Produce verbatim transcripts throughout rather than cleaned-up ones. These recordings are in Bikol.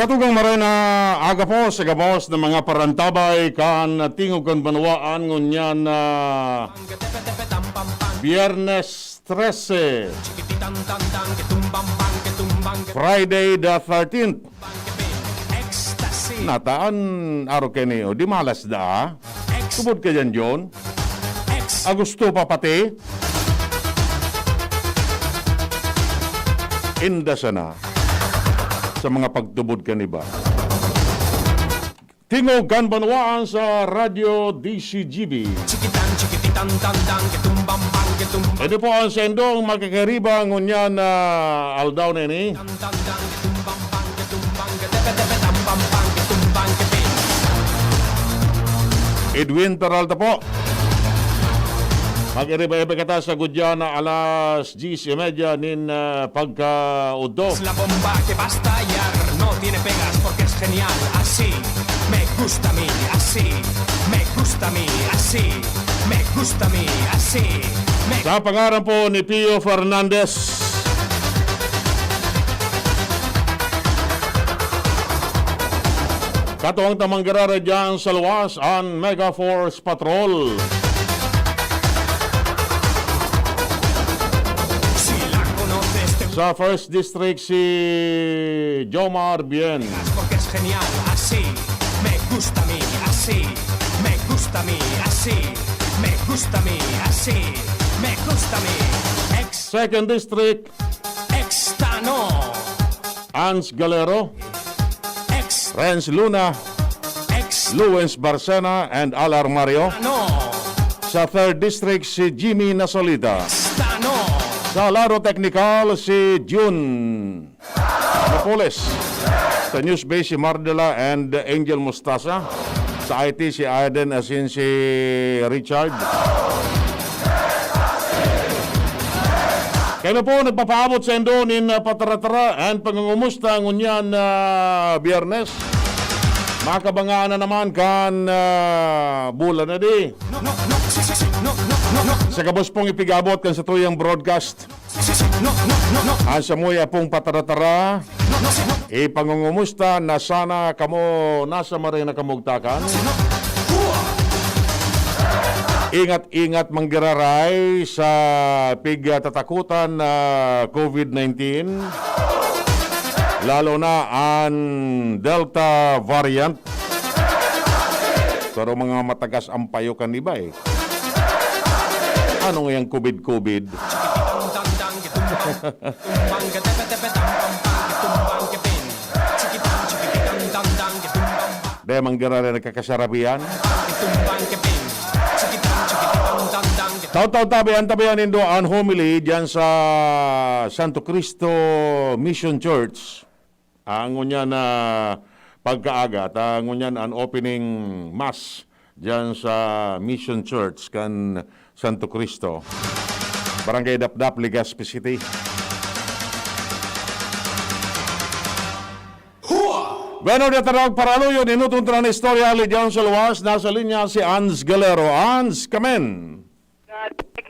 Tugang maray na aga po sa gabos na mga parantabay kan Tingog kan Banwaan ngunyan na Biyernes trese, Friday the thirteenth. Nataan, araw kini, o di malas da, ah. Tubod ka dyan, John. Agosto pa pati. Inda sana sa mga pagtubod kan iba. Tingog kan Banwaan sa Radyo D C G B. Chikitan, chikitan, dan, dan, ketumbang, bang, ketumbang. Ito po ang sendong makakariba ngunyan na aldaw na ini. Dan, dan, dan, ketumbang, bang, ketumbang, ketepe, tepe, tam, bang, bang, ketumbang, keting. Edwin Peralta po. Mag-iriba-iba kita sa gudya na alas diyes y media nin, ah, pagkaudto. La bomba que va a estallar no tiene pegas porque es genial así. Me gusta a mí así. Me gusta a mí así. Me gusta a mí así. Me Sa pangaran po ni Pio Fernandez. Katuwang tamang giraray dyan sa luwas, an Mega Force Patrol. Sa First District, si Jomar Bien. Porque es genial así. Me gusta a mí así. Me gusta a mí así. Me gusta a mí así. Me gusta a mí. Ex. Second District. Ex Tano. Ans Galero. Ex. Renz Luna. Ex. Luwens Barcena and Al Armario. Tano. Sa Third District, si Jimmy Nasolita. Ex Tano. Sa lado teknikal, si Jun Napoles. Sa News Base, si Mardela and Angel Mostasa. Sa I T, si Aiden asin si Richard. Kami po nagpapaabot saindo nin, ah, patara-tara and pangungumusta ngunyan na Biyernes. Makabangaan na naman kan, ah, bulan na di. Sa gabos pong ipigabot kan satuyang broadcast. An samuya pong patara-tara, ipangungumusta na sana kamo nasa maray na kamugtakan. Ingat-ingat manggiraray sa pigtatakutan na covid nineteen, lalo na an Delta variant. Pero mga matagas ang payo kan iba, eh. Ano ngayang covid-covid? Dahil manggirari nagkakasarabihan. Taw-taw tabi, ang tabihan nindo an homily diyan sa Santo Cristo Mission Church. Ah, ngunyan na pagkaaga, ta ngunyan an opening mass diyan sa Mission Church kan Santo Cristo, Barangay Dapdap, Legazpi City. Bueno, dia tarag paraluyon, inutong na istorya, ali diyan sa luwas, nasa linya si Ans Galero. Ans, kamen!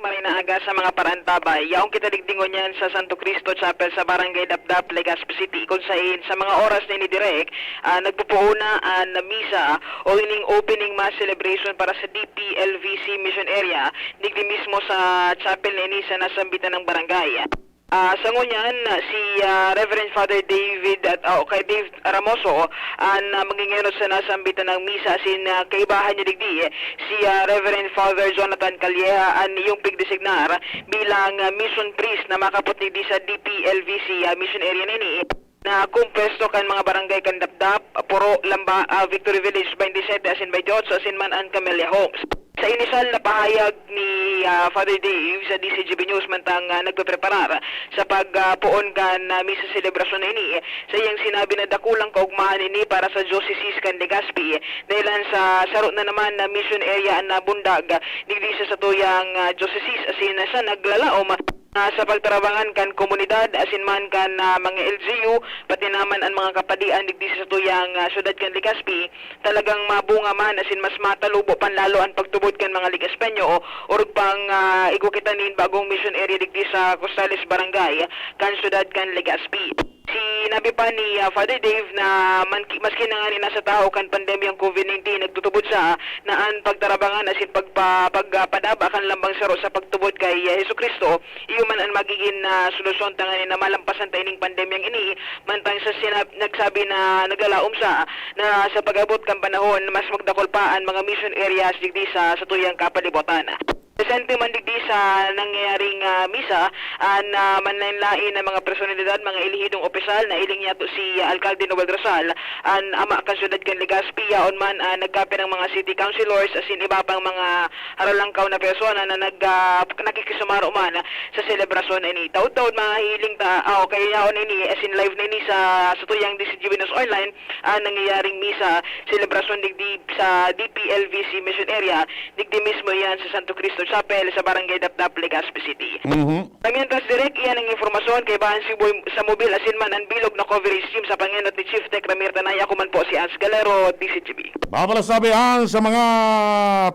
Maray na aga sa mga paraantabay. Yaon kita digdi ngunyan sa Santo Cristo Chapel sa Barangay Dapdap, Legazpi City, kung sain sa mga oras na ini direk, ah, nagpupuon na an misa o ining opening mass celebration para sa D P L V C Mission Area, digdi mismo sa chapel na ini sa nasambitan ng barangay. Ah, sa ngunyan, si, ah, Reverend Father David at, ah, kay Dave Ramoso, an, ah, mangingenot sa nasambitan ng misa asin, ah, kaibahan niya digdi, si, ah, Reverend Father Jonathan Calleja, an iyong pigdesignar bilang, ah, mission priest na makapot digdi sa D P L V C, ah, mission area nini. Na kumpuesto kan mga barangay kan Dapdap, Puro, Lamba, ah, Victory Village twenty-seven asin twenty-eight asin man an Camellia Homes. Sa inisal na pahayag ni, ah, Father Dave sa D C G B News mantang, ah, nagpepreparar sa pag, ah, poon kan, ah, misa selebrasyon na ini, sa iyang sinabi na dakulang kaugmahan ini para sa Diocese kan Legazpi, dahilan sa saro na naman na mission area an nabundag digdi sa satuyang, ah, diocese asin sa naglalaom ah, sa pagtarabangan kan komunidad asin man kan, ah, mga L G U, pati naman an mga kapadian digdi sa satuyang, ah, syudad kan Legazpi, talagang mabunga man asin mas matalubo pan lalo an pagtubod kan mga Legazpeño, orog pang, ah, igwa kita nin bagong mission area digdi sa Costales Barangay kan syudad kan Legazpi. Sinabi pa ni, ah, Father Dave na manki-, maski na ngani nasa tahaw kan pandemyang COVID nineteen, nagtutubod sa na an pagtarabangan asin pagpa-, pagpadaba kan lambang saro sa pagtubod kay, ah, Jesu-Cristo, iyo man an magigin na solusyon tanganing na malampasan ta ining pandemyang ini, mantang sa sinab-, nagsabi na naglalaom sa, na sa pag-abot kan panahon, mas magdakul pa an mga mission areas digdi sa satuyang kapalibutan. Presente man digdi sa nangyayaring, ah, misa, an, ah, manlaen-laen na mga personalidad, mga elehidong opisyal, nailing niyato si, ah, Alkalde Noel Rosal, an ama kan syudad kan Legazpi, yaon man an nagkape ng mga city councilors, asin iba pang mga haralangkaw na persona na nag, ah, nakikisumaro man sa selebrasyon na ini. Taud-taud mahihiling ta, ah, kaya yaon ini, asin live na ini sa, sa tuyang D C G B News Online, an nangyayaring misa, selebrasyon digdi sa D P L V C Mission Area, digdi mismo iyan sa Santo Cristo Chapel sa Barangay Dapdap, Legazpi City. Mhm. Mientras, Direk, iyan ang impormasyon kaibahan si Boy sa mobil asin man an bilog na coverage team sa pangenot ni Chief Tech Ramir Tanay. Ako man po si Hans Galero, D C G B. Mapalasabi an sa mga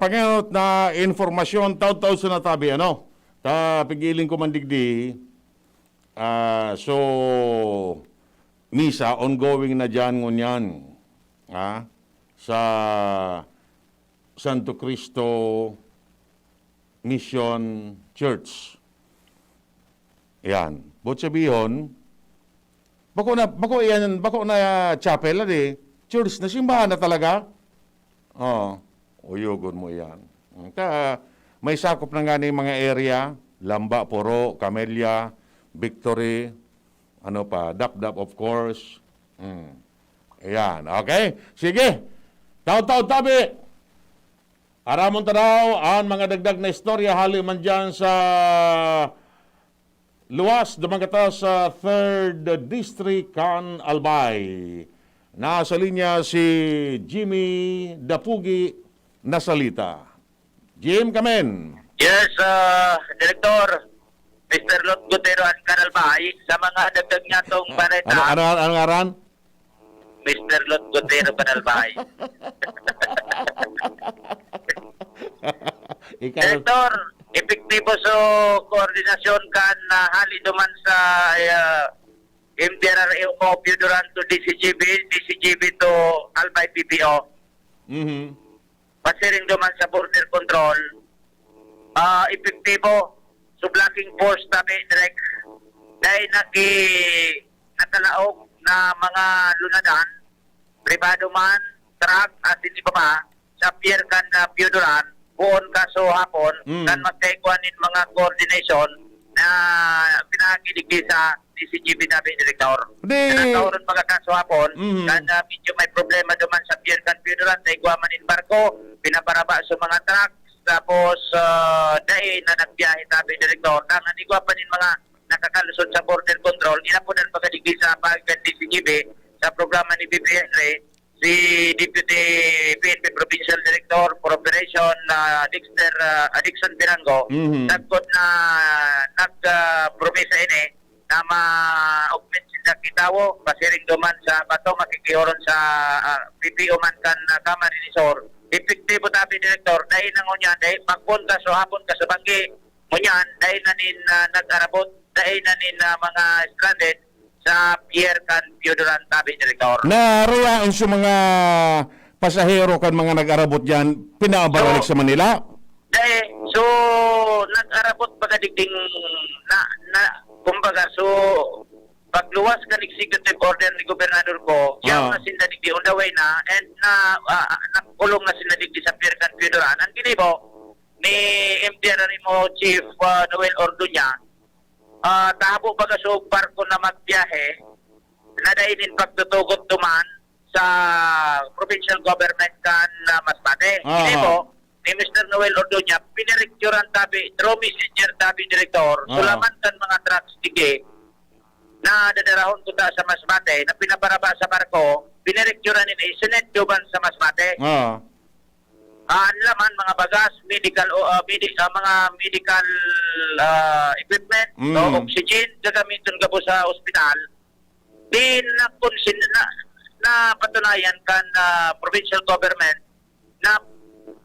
pangenot na impormasyon taud-taud sa natabi, ano? Ta pigiling ko man digdi. Ah, so, misa ongoing na diyan ngunyan, ah, sa Santo Cristo Mission Church. Yan. Buot sabihon, bako na, bako yan, bako na chapel na di, church na, simbahan na talaga. Oo, uyugon mo yan. Ta, may sakop na nga ni mga area, Lamba, Poro, Camellia, Victory, ano pa, Dapdap, of course. Hmm. Ayan, okay? Sige. Taud-taud tabi. Aramon ta daw an mga dagdag na istorya hali man dyan sa luwas, duman kata sa third District kan Albay. Nasa linya si Jimmy Dapugi na salita. Jim, kamen. Yes, ah, Direktor, Mister Lot Gutero and Kanalbay, sa mga dagdag niya tong bareta. Ano, ano, ano ngaran? Mister Lot Gutero Kanalbay. Ikaw. Direktor, epektibo so koordinasyon kan, ah, hali duman sa, ah, M D R R M O, Pio Duran to D C G B, D C G B to Albay P P O. Mhm. Pasiring duman sa border control, ah, epektibo. So, blocking force tabi, Direk. Dahil naki-, nakalaog na mga lunadan, pribado man, truck, asin iba pa, sa pier kan, ah, Pio Duran, buon kaso hapon, Mm. kan magkaigwa nin mga coordination na pinaagi digdi sa D C G B tabi, Direktor. Di Tinatawag ron pagkakaso hapon, Mhm. kan, ah, medyo may problema duman sa pier kan Pio Duran, sa igwa man in barko, pinaparaba sa mga truck, tapos, ah, dai na nagbiyahe tabi, Direktor. Dangan igwa pa nin mga nakakalusot sa border control, inapodan pagkadigdi sa paagi kan D C G B, sa programa ni B P Henry, si Deputy P N P Provincial Director for Operation, ah, Dexter, ah, Dixon Pirango, Mhm. sagkod na nag, ah, promesa ini na ma-augment sinda ki tawo, pasiring duman sa bato, makikihoron sa, ah, P P O man kan, ah, Camarines Sur. Epektibo tabi, Direktor, dai na ngunyan, dai, magpunta so hapon ka sa banggi. Ngunyan, dai na nin, ah, nag-arabot, dai na nin, ah, mga stranded sa pier kan Pio Duran tabi, Direktor. Naroon sa mga pasahero kan mga nag-arabot diyan, pinaabalik So, sa Manila? Dai, so, nag-arabot baga digding na, na, kumbaga, so, pagluwas kan executive order ni Gobernador ko, siya Ah. na sinda digdi on the way na, and na, ah, ah, nakulong na sinda digdi sa pier kan Pio Duran. Ang ginibo ni M D R R M O Chief, ah, Noel Ordoña, ah, tahabo baga so barko na magbiyahe, na dai nin pagtutugot duman sa provincial government kan, ah, Masbate. Aha. Ini po, ni Mister Noel Ordoña, pinirecturean tabi, through messenger tabi, Direktor, Aha. sulaman kan mga trucks digdi, na dadarahon ko ta sa Masbate, na pinaparaba sa barko, pinirecturean nila, isinend duman sa Masbate. Ah. Ah, an laman, mga bagas, medical, o, ah, medi-, ah, mga medical, ah, equipment, Mm. no, oxygen, gagamiton gabo sa ospital. Di na konsin-, na, napatunayan kan, ah, provincial government na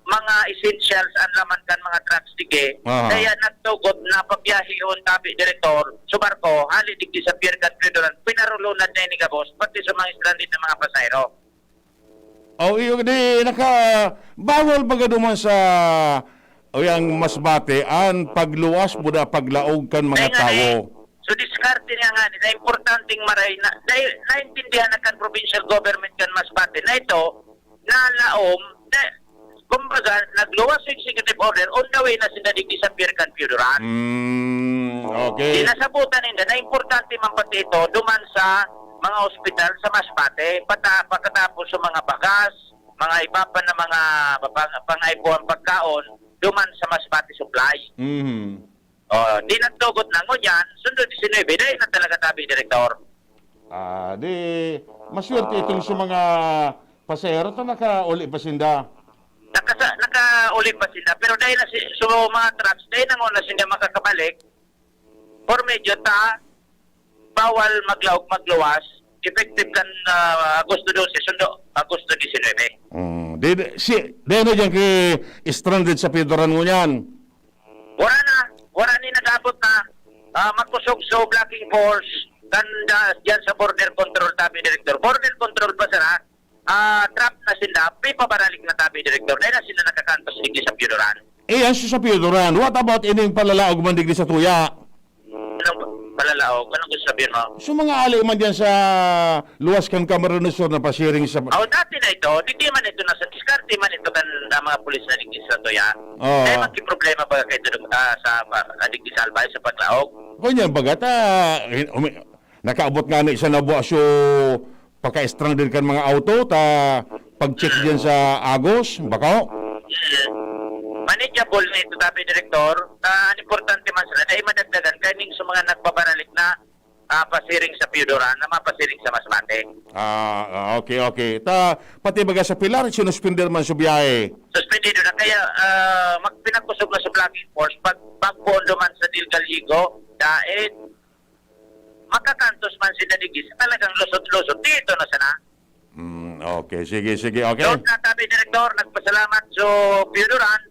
mga essentials an laman kan mga tax digdi. Aha. Kaya nagtugot na pabiyahehon tabi, Direktor, sa barko, hali digdi sa Pier Confiduran, pinarulunad na ini gabos, pati sa mga stranded na mga pasahero. Oh, iyo, di, naka, bawal baga duman sa, o yang Masbate, an pagluwas buda paglaog kan mga Kaya nga, tawo. Eh, so, diskarte niya nga, na importanteng maray na, dahil naintindihan na kan provincial government kan Masbate na ito, nalaom, na, kumbaga, nagluwas sa executive order, on the way na sinda digdi sa Pier Confiduran. Mm, okay. Di nasabutan ninda na importante man pati ito duman sa mga ospital sa Masbate, pata-, pagkatapos sa mga bagas, mga iba pa na mga pang-, pangaipuhan pagkaon, duman sa Masbate Supply. Mhm. Oh, di nagtugot na ngunyan, sundo disinuybe, dahil na talaga tabi, Direktor. Ah, di, maswerte itong sa mga pasahero ta nakauli pa sinda. Nakasa-, nakauli pa sinda, pero dahil na si, so, mga trucks, dahil na muna sinda makakabalik, por medyo ta, bawal maglaog, magluwas, effective kan, ah, Agosto dose, sundo Agosto disinuybe. Mm, di, di, si, di ano dyan ki stranded sa Pidoran ngunyan? Wala na, wala ni nag-abot na, ah, makusog so blocking force kan da-, dyan sa border control, tabi, Direktor. Border control pa, sir, ha? Ah, trap na sila, may pabaralik na, tabi, Direktor. Dahil na sila nakakantos digdi sa Pidoran. Eh, yan sa Pidoran. What about ining palalaog man digdi sa tuya? Anong palalaog? Anong gusto sabihin mo? So, mga ali man dyan sa luwas kan Camarines Sur na pasiring sa Oh, dati na ito. Di, di man ito nasa diskarte man ito kan, ah, mga pulis na digdi sa tuya. Oo. Kaya magkiproblema ba kayo dun, ah, sa, ah, digdi sa Albay, sa paglaog? Ganyan, baga ta, hin-, umi-, nakaabot nga na isa na buwa so pagka-stranded kan mga auto, ta pag-check dyan sa Agos, bako? Mm. Manageable na ito, tabi, Direktor. Ah, ang importante man sila, dahil madagdagan, kaya ning sa mga nagbabaralik na, ah, pasiring sa Pidoran, na mapasiring sa Masbate. Ah, ah, okay, okay. Ta, pati baga sa Pilar, sinuspender man sa biyahe. Suspendido na. Kaya, ah, mag-, pinakusog na sa blocking force, pag, pagpoon duman sa Del Gallego, dahil makakantos man sila digdi sa talagang lusot-lusot. Dito na sana. Mm, okay. Sige, sige. Okay. Doon na, tabi, Direktor, nagpasalamat sa Pidoran,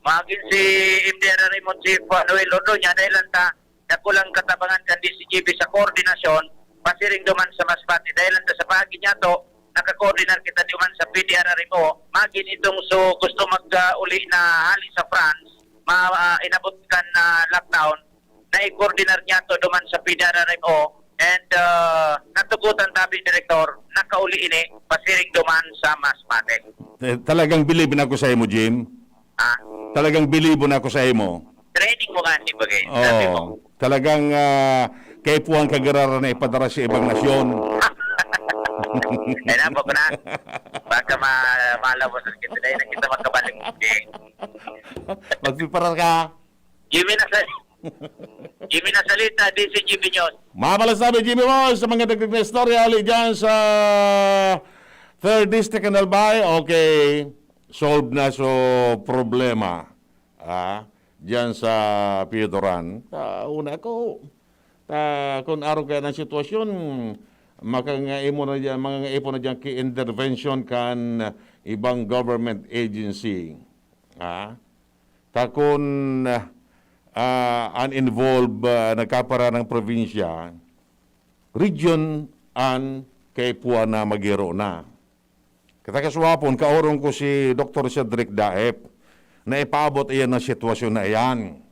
magin si M D R R M O Chief, ah, Noel Ordoña, dahil lang ta, dakulang katabangan kan D C G B sa koordinasyon, pasiring duman sa Masbate, dahil lang ta sa paagi niya to, nakakoordinar kita duman sa P D R R M O, magin itong so gusto mag, ah, uli na hali sa France, ma-, ah, inabot kan, ah, lockdown, na i-coordinar niya to duman sa P D R R M O, and, ah, natugutan tabi, Direktor, nakauli ini, pasiring duman sa Masbate. Eh, talagang bilib na ako sa imo, Jim. Ah. Talagang bilib na ako sa imo. Training mo nga, di ba, eh? Oo. Sabi mo. Talagang, ah, kaipuhan ka giraray na ipadara sa ibang nasyon. Ay, nabo ko na. Baka ma-, malabasan kita. Dahil na kita magkabalik. Eh. Magpiparar ka? Jimmy na sa, Jimmy na salita, D C G B News. Mga palasabi, Jimmy Boy, sa mga dagdag na istorya, ali dyan sa Third District and Albay, okay, solve na so problema. Ah, dyan sa Pidoran. Ta, una ko, ta, kung araw kaya ng sitwasyon, makangaimo na dyan, mangangaipon na dyan ki intervention kan ibang government agency. Ah, ta kun, ah, an involved, ah, nagkapara ng probinsya, region an kaipuhan na magiro na. Katakaswapon, kaorong ko si Doktor Cedric Daep na ipaabot iyan ang sitwasyon na iyan.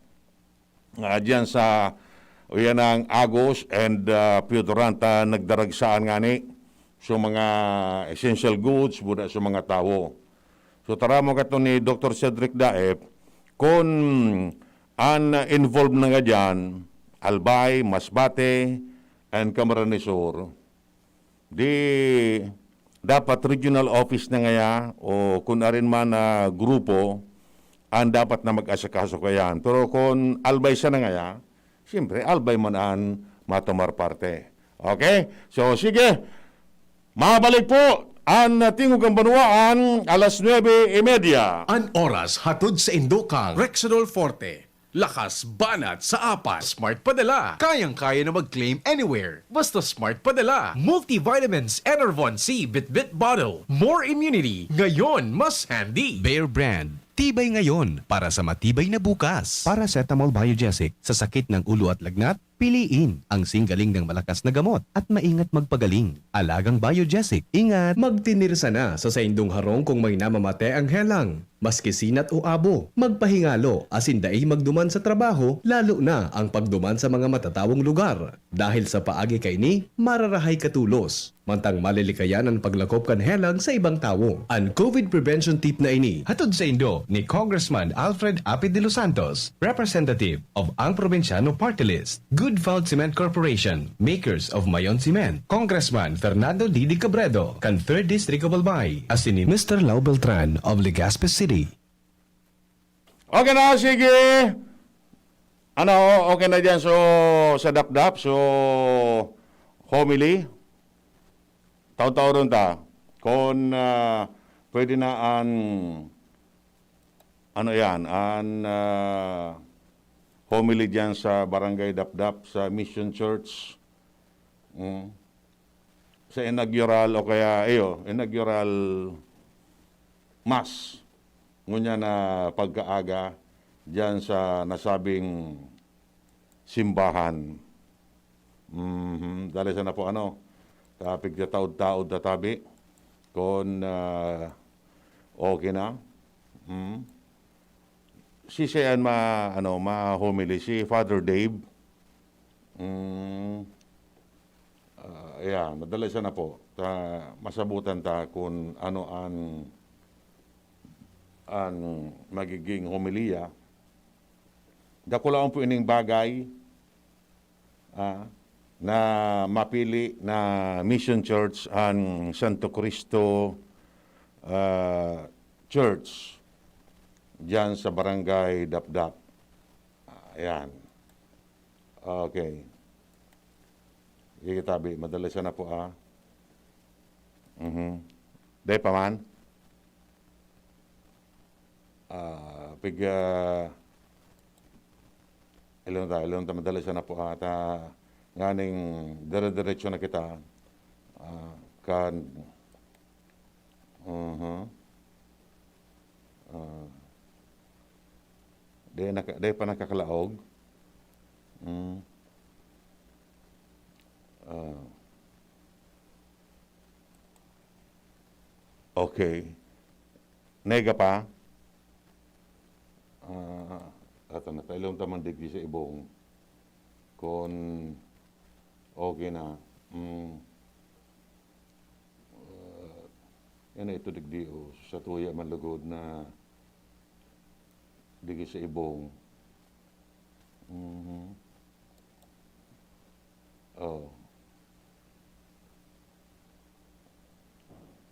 Ah, diyan sa, o yan ang Agos and, ah, Piodoranta nagdaragsaan ngani. So, mga essential goods muna sa mga tawo. So, taramo kato ni Doktor Cedric Daep, kun an involved na nga diyan, Albay, Masbate, and Camarines Sur, di dapat regional office na ngaya o kun arin man na grupo ang dapat na mag-asikaso kayan. Pero kun Albay siya na ngaya, siyempre, Albay man an matumar parte. Okay? So, sige. Mabalik po an Tingog kan Banwaan, alas nuebe y media. An oras hatod sa indokang Rexidol Forte. Lakas banat sa apat. Smart Padala. Kayang-kaya na mag-claim anywhere. Basta Smart Padala. Multivitamins, Enervon C, Bitbit Bottle. More immunity. Ngayon, mas handy. Bear Brand. Tibay ngayon para sa matibay na bukas. Paracetamol Biogesic. Sa sakit ng ulo at lagnat, piliin ang singgaling ng malakas na gamot at maingat magpagaling. Alagang Biogesic. Ingat! Magtinirsa na sa saindong harong kung may namamate ang helang. Maski sinat o abo, magpahingalo asin dai magduman sa trabaho, lalo na ang pagduman sa mga matatawong lugar. Dahil sa paagi kaini, mararahay ka tolos. Mantang malilikayan an paglakop kan helang sa ibang tawo. An COVID prevention tip na ini, hatod saindo ni Congressman Alfred Apid de los Santos, representative of Ang Probinsyano Party List, Good Found Cement Corporation, makers of Mayon Cement, Congressman Fernando Didi Cabredo, kan Third District of Albay, asin ni Mister Lau Beltran of Legazpi City. Okay na, sige. Ano, okay na dyan. So, sa Dapdap, so, homily, taon-taon ta. Kung ah, pwede na an, ano yan, an ah, homily dyan sa Barangay Dapdap, sa Mission Church. Mm. Sa inaugural o kaya, iyo, inaugural mass. Ngunyan na pagkaaga diyan sa nasabing simbahan. Mhm. Dali sana po, ano, ta pigtataod-taod ta tabi. Kung ah, okay na. Mm. Si siya yan ma, ano, ma-homily, si Father Dave. Mm. Ah, ayan, madali sana po. Ta, masabutan ta kung ano an, an magiging homilya. Dakulaon po ining bagay, ah, na mapili na Mission Church an Santo Cristo ah, Church diyan sa Barangay Dapdap. Ayan. Okay. Sige, tabi. Madali sana po, ah. Mhm. Dai pa man? Ah, pig, ah, ilong ta, ilong ta, madali sana po, ah, ta, nganing dire-diretso na kita, ah, kan, mhm. Ah. Dai naka-, dai pa nakakalaog. Mm. Ah. Okay. Nega pa? Ah, ato na, tailong ta man digdi sa ibong. Kon okay na, mm, ah, yan na ito digdi, oh, sa tuya man lugod na digdi sa ibong. Mhm. Oh.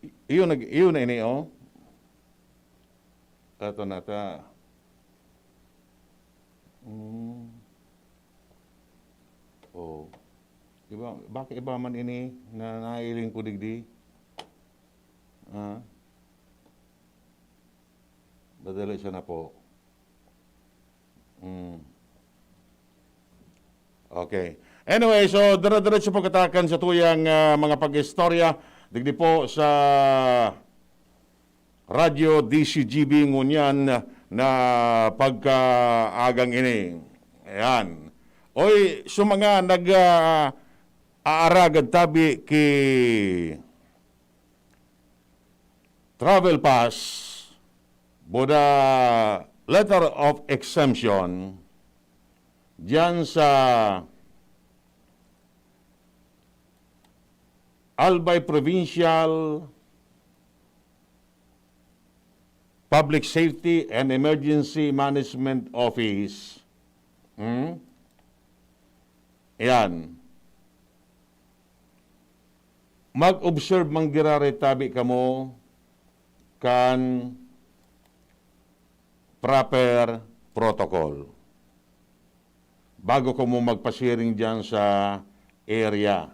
I-, iyon nag-, iyon na ini, oh. Ato na ta. Mm. Oh. Iba, baka iba man ini na nailing ko digdi. Ah. Madali siya na po. Mm. Okay. Anyway, so dire-diretso po kita kan sa tuyang ah, mga pag-istorya digdi po sa Radyo D C G B ngunyan na pagkaagang ini. Ayan. Oy, sa mga nag ah, aaragad tabi ki travel pass, boda letter of exemption, diyan sa Albay Provincial Public Safety and Emergency Management Office. Hmm? Ayan. Mag-observe man giraray tabi kamo kan proper protocol bago kamo magpasiring diyan sa area.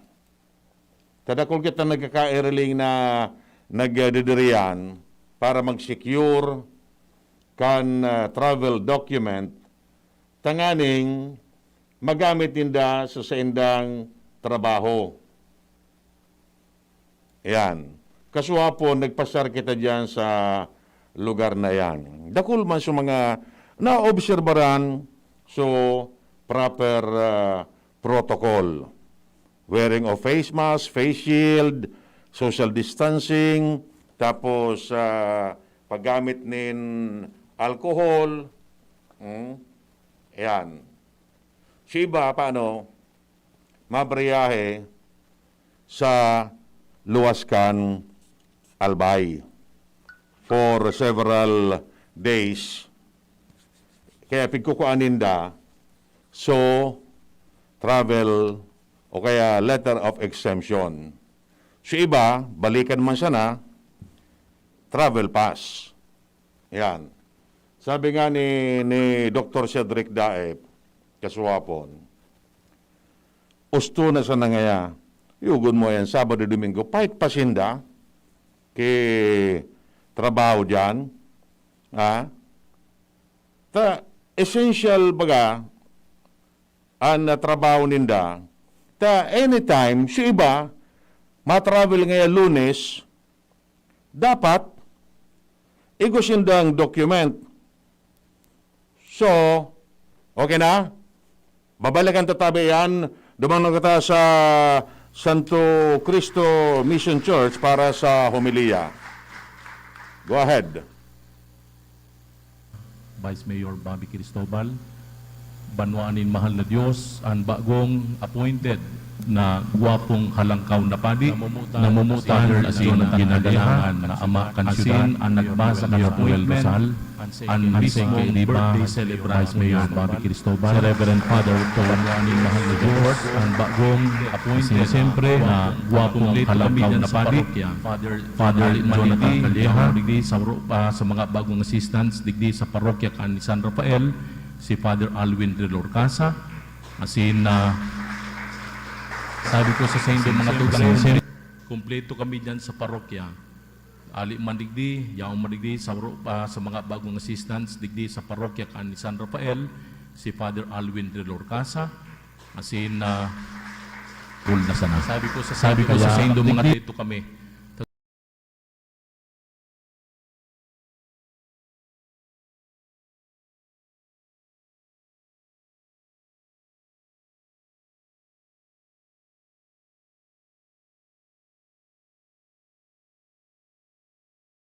Tadakol kita nagkakairiling na nagdidiriyan para mag-secure kan ah, travel document tanganing magamit ninda sa saindang trabaho. Ayan. Kasuhapon, nagpasar kita diyan sa lugar na yan. Dakul man sa mga naobserbaran, so, proper, ah, protocol. Wearing of face mask, face shield, social distancing, tapos, ah, paggamit nin alcohol. Hmm? Ayan. Si iba, paano? Mabriyahe sa luwas kan Albay for several days. Kaya pigkukuan ninda, so, travel o kaya letter of exemption. So, iba, balikan man sana, travel pass. Yan. Sabi nga ni, ni Doktor Cedric Daep, Kasuwapon, "Usto na sana ngaya. Yugon mo yan, Sabado, Domingo, pahit pa sinda ki trabaho diyan." Ha? Ta, essential baga an, ah, trabaho ninda. Ta, anytime, si iba, matravel ngaya Lunes, dapat, igwa sindang document. So, okay na? Babalikan ta tabi yan. Dumanon kita sa Santo Cristo Mission Church para sa homilya. Go ahead. Vice Mayor Bobby Cristobal, banwaan nin mahal na Dios, an bagong appointed na gwapong halangkaw na padi, namumutan asin ginagalangan na ama kan syudad, an nagbasa kan appointment, an mismong birthday celebrant, Vice Mayor Bobby Cristobal, si Reverend Father Tony, banwaan nin mahal na Dios, an bagong appointed na gwapong halangkaw na padi, Father Jonathan Calleja, sa, sa mga bagong assistants digdi sa parokya kan San Rafael, si Father Alwin Trilorcasa. Asin, ah, sabi ko sa saindo, mga tugang, kumpleto kami diyan sa parokya. Ali man digdi, yaon man digdi, sa, ah, sa mga bagong assistants digdi sa parokya kan San Rafael, si Father Alwin Trilorcasa. Asin, ah, full na sana. Sabi ko sa, sabi ko sa saindo, mga digdi, kumpleto kami.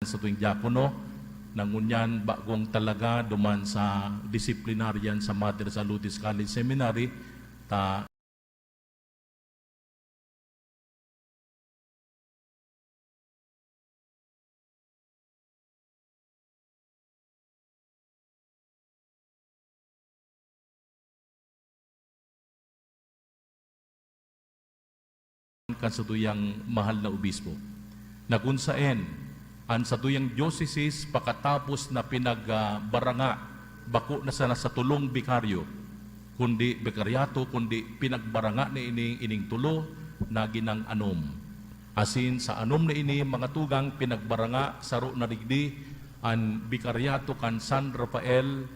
Satuyang diakono, na ngunyan bagong talaga duman sa disciplinarian sa Mother Salutis College Seminary, ta kan satuyang mahal na obispo, na kun saen an satuyang diocese pakatapos na pinagbaranga, bako na sana sa tolong bikaryo, kundi bikaryato, kundi pinagbaranga na ini, ining tolo na ginang anom. Asin sa anom na ini, mga tugang, pinagbaranga saro na digdi an bikaryato kan San Rafael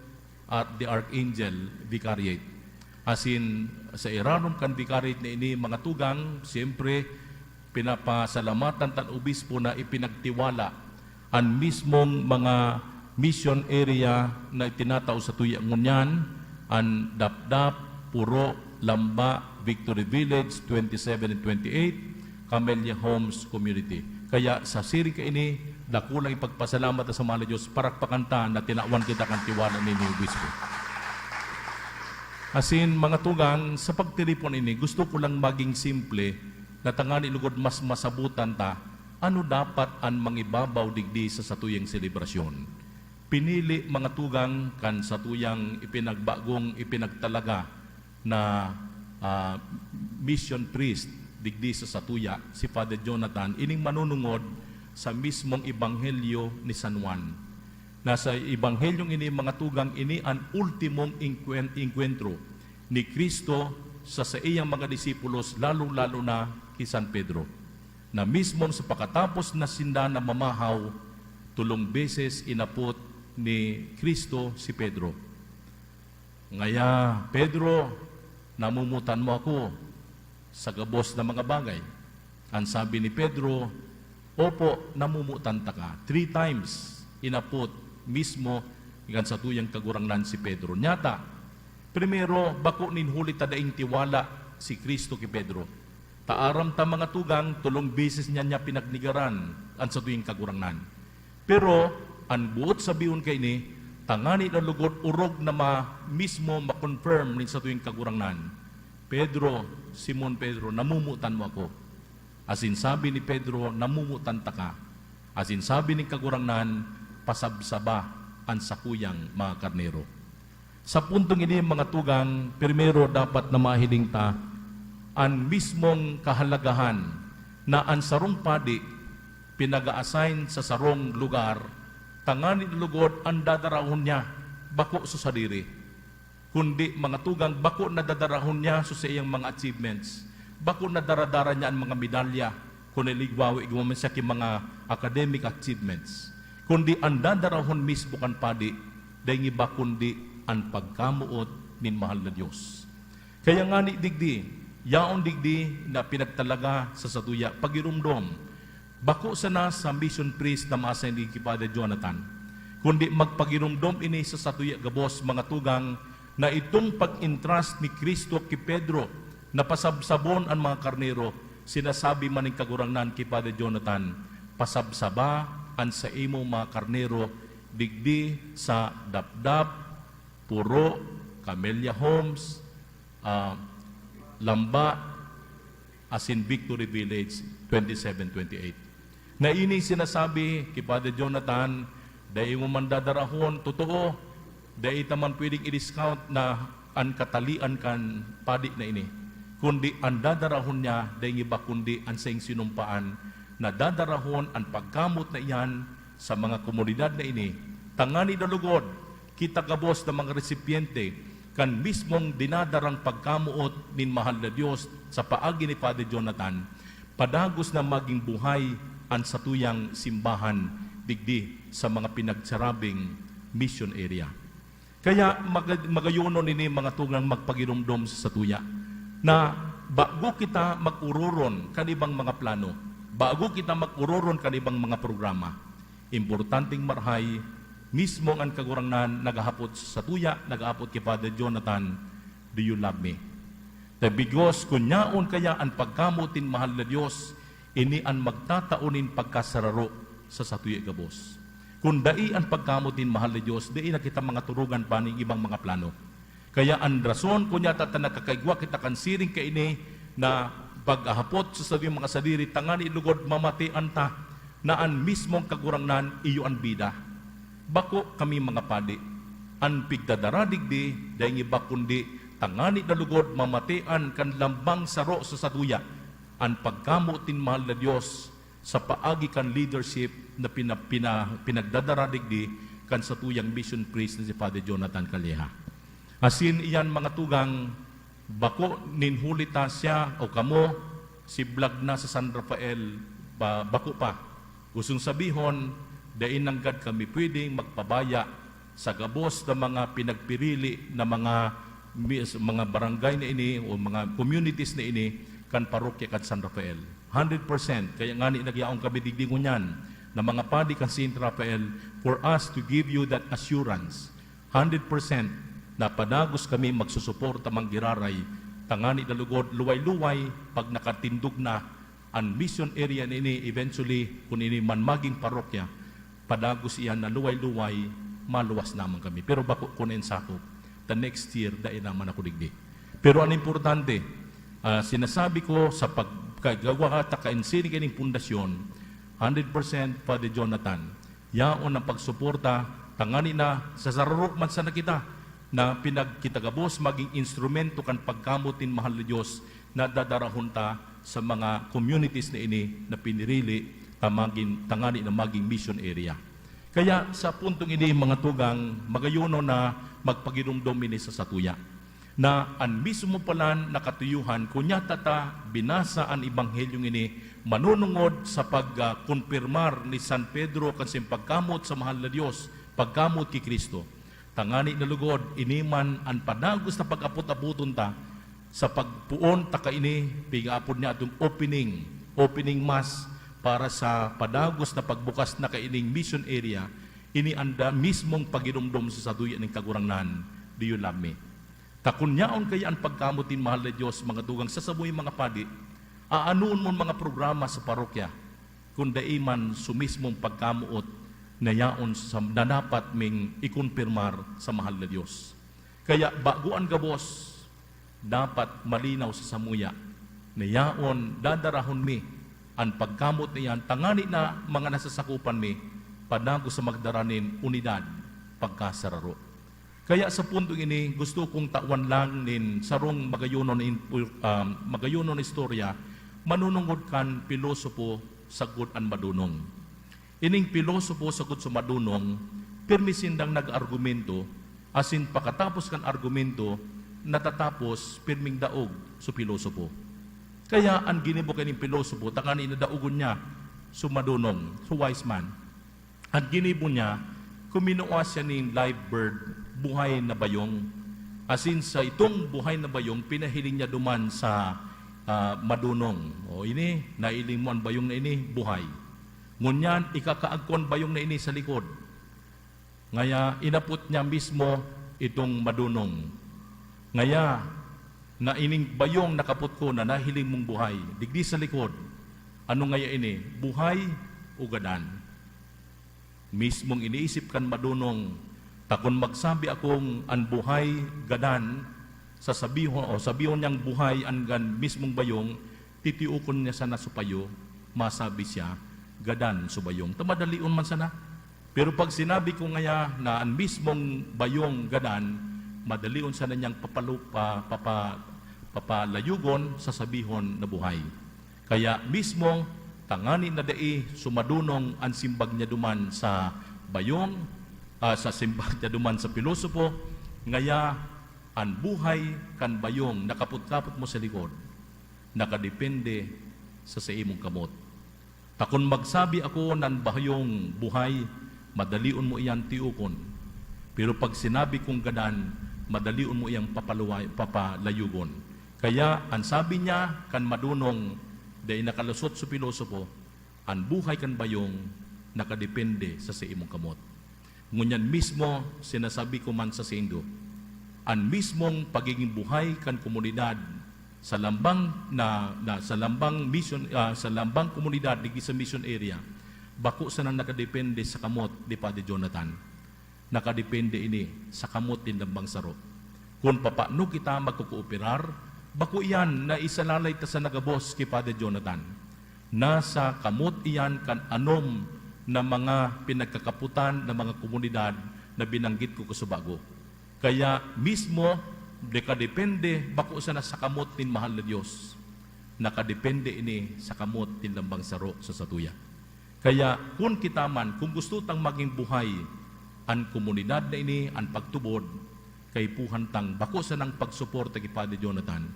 at the Archangel Vicariate. Asin sa irarom kan Vicariate na ini, mga tugang, siyempre, pinapasalamatan tan obispo na ipinagtiwala an mismong mga mission area na itinatao satuya ngunyan, an Dapdap, Puro, Lamba, Victory Village, twenty-seven and twenty-eight, Camellia Homes Community. Kaya sa siring kaini, dakulang ipagpasalamat sa mahal na Diyos, parakpakan ta na tinawan kita kan tiwala ni Obispo. Asin, mga tugang, sa pagtiripon ini, gusto ko lang maging simple, na tangani lugod mas masabutan ta, ano dapat an mangibabaw digdi sa satuyang selebrasyon? Pinili, mga tugang, kan satuyang ipinagbagong ipinagtalaga na, ah, mission priest digdi sa satuya, si Father Jonathan, ining manunungod sa mismong Ebanghelyo ni San Juan. Na sa Ebanghelyong ini, mga tugang, ini an ultimong enkwen-, engkwentro ni Cristo sa saiyang mga disipulos, lalong-lalo na ki San Pedro, na mismong sa pakatapos na sinda namamahaw, tolong beses inapot ni Cristo si Pedro. Ngaya, "Pedro, namomotan mo ako sa gabos na mga bagay?" An sabi ni Pedro, "Opo, namomotan taka." Three times inapot mismo kan satuyang Kagurangnan si Pedro. Nyata, primero, bako nin huli ta daing tiwala si Cristo ki Pedro. Ta aram ta, mga tugang, tolong beses niya, niya pinagnegaran an satuyang Kagurangnan. Pero an boot sabihon kaini, tangani na lugod orog na ma-, mismo ma-confirm nin satuyang Kagurangnan, "Pedro, Simon Pedro, namomotan mo ako." Asin sabi ni Pedro, "Namomotan taka." Asin sabi nin Kagurangnan, "Pasabsaba an sakuyang mga karnero." Sa puntong ini, mga tugang, primero dapat na mahiling ta an mismong kahalagahan na an sarong padi pinag-a-assign sa sarong lugar, tangani na lugod an dadarahon niya, bako sa sadiri, kundi, mga tugang, bako na dadarahon niya sa saiyang mga achievements. Bako na daradara niya an mga medalya, kun naligwawa igwa man siya ki mga academic achievements. Kundi an dadarahon mismo kan padi, dai iba kundi an pagkamoot nin mahal na Dios. Kaya ngani digdi, yaon digdi na pinagtalaga sa satuya, pagiromdom. Bako sana sa mission priest na ma-assign ki Father Jonathan, kundi magpagiromdom ini sa satuya gabos, mga tugang, na itong pag-entrust ni Cristo ki Pedro na pasabsabon an mga karnero, sinasabi man nin Kagurangnan ki Father Jonathan, "Pasabsaba an saimong mga karnero digdi sa Dapdap, Puro, Camellia Homes, ah, Lamba, asin Victory Village, twenty-seven, twenty-eight." Na ini sinasabi ki Father Jonathan, dai mo man dadarahon, totoo, dai ta man pwedeng i-discount na an katalian kan padi na ini, kundi an dadarahon niya dai iba kundi an saing sinumpaan na dadarahon an pagkamot na iyan sa mga komunidad na ini, tangani na lugod kita gabos na mga resipyente kan mismong dinadarang pagkamoot nin mahal na Dios sa paagi ni Father Jonathan, padagos na magin buhay an satuyang simbahan digdi sa mga pinagsarabing mission area. Kaya maga-, magayonon ini, mga tugang, magpagiromdom sa satuya na bago kita mag-ororon kan ibang mga plano, bago kita mag-ororon kan ibang mga programa, importanteng marahay mismo an Kagurangnan naghahapot sa satuya, naghahapot ki Father Jonathan, "Do you love me?" Ta bigos, kun yaon kaya an pagkamoot nin mahal na Dios, ini an magtatao nin pagkasararo sa satuya gabos. Kun dai an pagkamoot nin mahal na Dios, dai na kita mangaturugan pa nin ibang mga plano. Kaya an rason kun yata ta nakakaigwa kita kan siring kaini na paghahapot sa satuyang mga sadiri, tangani lugod mamatian ta na an mismong Kagurangnan iyo an bida. Bako kami mga padi. An pigdadara digdi, dai iba kundi tangani na lugod mamatian kan lambang saro sa satuya, an pagkamoot nin mahal na Dios, sa paagi kan leadership na pina-, pina-, pinagdadara digdi kan satuyang mission priest na si Father Jonathan Calleja. Asin iyan, mga tugang, bako nin huli ta siya o kamo, si Blag na sa San Rafael, ba-, bako pa. Gustong sabihon, dai nanggad kami pwedeng magpabaya sa gabos na mga pinagpirili na mga mis-, mga barangay na ini o mga communities na ini kan parokya kan San Rafael. Hundred percent. Kaya ngani nagyaon kami digdi ngunyan na mga padi kan Saint Rafael for us to give you that assurance. Hundred percent na padagos kami magsusuporta, manggiraray, tangani na lugod, luway-luway, pag nakatindog na an mission area na ini, eventually, kun ini man maging parokya, padagos iyan na luway-luway, maluwas naman kami. Pero bako ko na sakop, the next year, dai naman ako digdi. Pero ang importante, ah, sinasabi ko, sa pagkagawa ta kainsining kaining pundasyon, hundred percent Father Jonathan, yaon ang pagsuporta, tangani na sa sararo man sana kita na pinagkita gabos maging instrumento kan pagkamoot nin mahal na Dios na dadarahon ta sa mga communities na ini na pinirili ta magin, tangani na maging mission area. Kaya sa puntong ini, mga tugang, magayonon na magpagiromdom ini sa satuya, na an mismo palan na katuyuhan, kun yata ta binasa an Ebanghelyo ini, manunungod sa pag, ah, konpirmar ni San Pedro kan saiyang pagkamoot sa mahal na Dios, pagkamoot ki Cristo. Tangani na lugod, ini man an padagos na pag-apot-apoton ta sa pagpoon ta kaini, pigaapod niya atong opening, opening mass para sa padagos na pagbukas na kaining mission area. Ini an da-, mismong pagidumdom sa satuya nin Kagurangnan, "Do you love me?" Ta kun yaon kaya an pagkamoot nin mahal na Dios, mga tugang, sa samuyang mga padi, aanoon mon mga programa sa parokya, kun dai man sa mismong pagkamoot na yaon sa, na dapat ming ikompirmar sa mahal na Dios. Kaya bago an gabos, dapat malinaw sa samuya na yaon dadarahon mi an pagkamoot na iyan, tangani na mga nasasakopan mi padagos sa magdara nin unidad pagkasararo. Kaya sa puntong ini, gusto kong tawan lang nin sarong magayonon na impo-, ah, magayonon na istorya manunungod kan pilosopo sagkod an madonong. Ining pilosopo sagkod sa madonong, pirmi sindang nag-argumento, asin pakatapos kan argumento, natatapos pirming daog sa pilosopo. Kaya an ginibo kaning pilosopo, tangani na daogon niya sa madonong, sa wise man. An ginibo niya, kuminua siya nin live bird, buhay na bayong. Asin sa itong buhay na bayong, pinahiling niya duman sa, ah, madonong. O ini, nailing mo an bayong na ini, buhay. Ngunyan, ikakaag ko an bayong na ini sa likod. Ngaya, inapot niya mismo itong madonong. Ngaya, na ining bayong nakapot ko na nahiling mong buhay, digdi sa likod, ano ngaya ini, buhay o gadan? Mismong iniisip kan madonong, ta kun magsabi akong an buhay gadan, sasabihon, o sabihon niyang buhay an gan-, mismong bayong, titiokon niya sana sa payo, masabi siya, "Gadan sa bayong." Ta madalion man sana. Pero pag sinabi ko ngaya na an mismong bayong gadan, madalion sana niyang papalu-, pa-, papa-, papalayugon, sasabihon na buhay. Kaya mismo, tangani na dai sumadonong an simbag niya duman sa bayong, ah, sa simbag niya duman sa pilosopo, ngaya an buhay kan bayong nakapot-kapot mo sa likod, nakadepende sa, sa imong kamot. Ta kun magsabi ako na an bayong buhay, madalion mo iyan tiokon. Pero pag sinabi kong gadan, madalion mo iyang papaluway-, papalayugon. Kaya an sabi niya kan madonong, dai nakalusot sa pilosopo, "An buhay kan bayong nakadepende sa, sa imong kamot." Ngunyan mismo, sinasabi ko man sa saindo, an mismong pagiging buhay kan komunidad sa lambang na, na, sa lambang mission, ah, sa lambang komunidad digdi sa mission area, bako sana nakadepende sa kamot ni Padre Jonathan. Nakadepende ini sa kamot nin lambang saro. Kun papano kita magkokooperar, bako iyan na isalalay ta sana gabos ki Father Jonathan. Nasa kamot iyan kan anom na mga pinagkakapotan na mga komunidad na binanggit ko kasubago. Kaya mismo, nakadepende bako sana sa kamot nin mahal na Dios. Nakadepende ini sa kamot nin lambang saro sa satuya. Kaya kun kita man, kun gusto tang magin buhay an komunidad na ini, an pagtubod, kaipuhan tang bako sanang pagsuporta ki Padre Jonathan,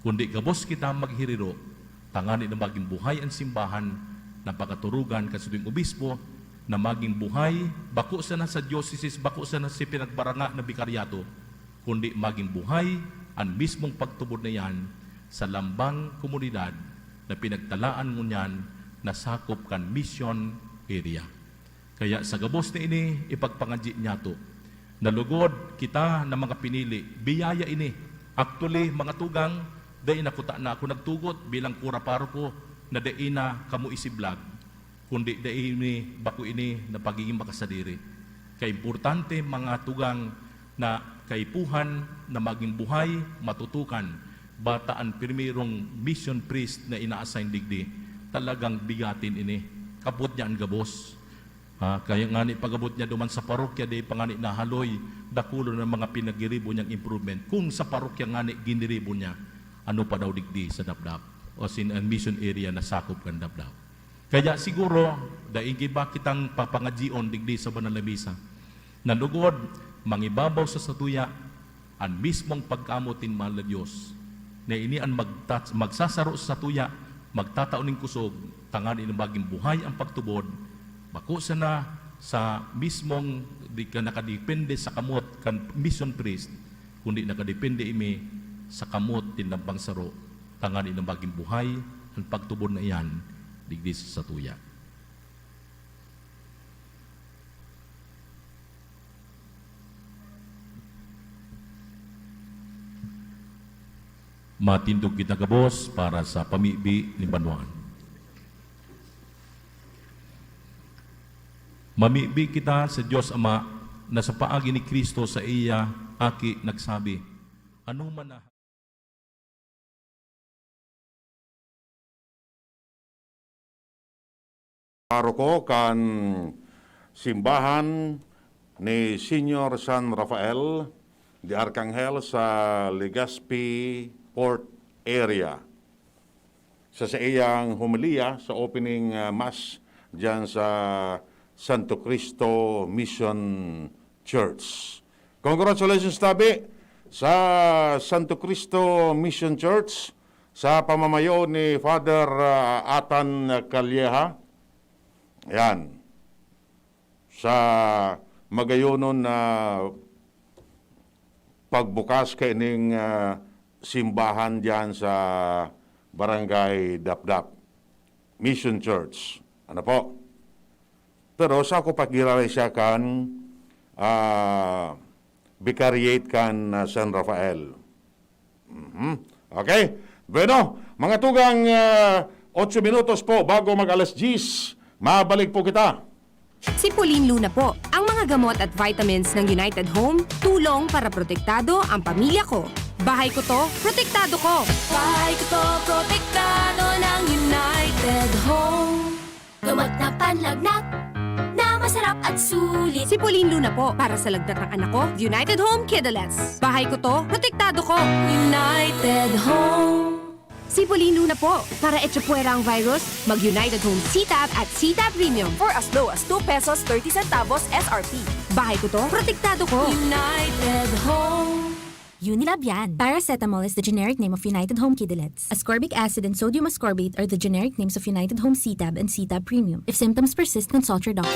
kundi gabos kita maghiriro, tangani na magin buhay an simbahan na pakaturugan kan satuyang obispo, na magin buhay, bako sana sa diocese, bako sana sa pinagbaranga na bikaryato, kundi magin buhay an mismong pagtubod na iyan sa lambang komunidad na pinagtalaan ngunyan na sakop kan mission area. Kaya sa gabos na ini, ipagpangadyi niyato na lugod kita na mga pinili, biyaya ini. Actually, mga tugang, dai na kuta na ako nagtugot bilang kura paroko na dai na kamo isiblag, kundi dai ini, bako ini na pagiging makasadiri. Kaimportante, mga tugang, na kaipuhan na magin buhay, matutukan, bata an primerong mission priest na ina-assign digdi, talagang bigatin ini. Kapot niya an gabos. Ha, kaya ngani pag-abot niya duman sa parokya, dai pa ngani nahaloy, dakulon an mga pinagiribo niyang improvement. Kung sa parokya ngani giniribo niya, ano pa daw digdi sa Dapdap? O sin, an mission area na sakop kan Dapdap. Kaya siguro, dai giba kitang papangadyion digdi sa banal na misa. Na lugod, mangibabaw sa satuya, an mismong pagkamoot nin mahal na Dios, na ini an magta-, magsasaro sa satuya, magtatao nin kusog, tanganing magin buhay an pagtubod, bako sana sa mismong di ka nakadepende sa kamot kan mission priest, kundi nakadepende ini sa kamot nin lambang saro, tanganing magin buhay an pagtubod na iyan digdi sa satuya. Matindog kita gabos para sa pamibi nin banwaan. Mamibi kita sa Dios Ama na sa paagi ni Cristo sa iya Aki nagsabi, "Anoman na paroko kan simbahan ni Señor San Rafael de Arcangel sa Legazpi Port Area. Sa saiyang homilya sa opening, ah, mass diyan sa Santo Cristo Mission Church. Congratulations tabi sa Santo Cristo Mission Church sa pamamayo ni Father, ah, Atan Calleja. Yan. Sa magayonon na pagbukas kaining, ah, simbahan diyan sa Barangay Dapdap, Mission Church. Ano po? Pero sa ako pagiraray siya kan, ah, Vicariate kan, ah, San Rafael. Mhm. Okay. Bueno, mga tugang, ah, otso minutos po bago mag alas diyes. Mabalik po kita. Si Pauline Luna po. Ang mga gamot at vitamins ng United Home, tulong para protektado ang pamilya ko. Bahay ko to, protektado ko. Bahay ko to, protektado ng United Home. Gamot na panlagnat, na masarap at sulit. Si Pauline Luna po, para sa lagnat ng anak ko, United Home Kidalettes. Bahay ko to, protektado ko. United Home. Si Pauline Luna po, para echapuwera ang virus, mag United Home C-Tab at C-Tab Premium. For as low as two pesos thirty centavos S R P. Bahay ko to, protektado ko. United Home. Unilab yan. Paracetamol is the generic name of United Home Kidalettes. Ascorbic acid and sodium ascorbate are the generic names of United Home C-Tab and C-Tab Premium. If symptoms persist, consult your doctor.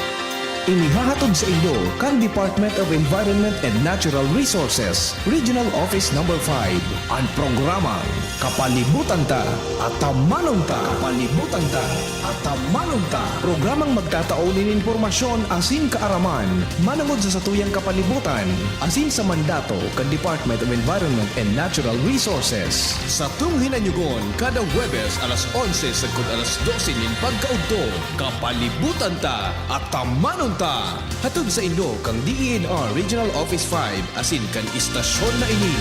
Inihahatod sa inyo kan Department of Environment and Natural Resources, Regional Office Number five, an programang Kapalibutan Ta, Atamanon Ta. Kapalibutan Ta, Atamanon Ta. Programang magtatao nin impormasyon asin kaaraman manongod sa satuyang kapalibutan asin sa mandato kan Department of Environment and Natural Resources. Satong hinanyugon kada Huwebes alas onse sagkod alas dose nin pagkaudto. Kapalibutan Ta, Atamanon Ta. Hatod sa inyo kan D E N R Regional Office five asin kan istasyon na ini.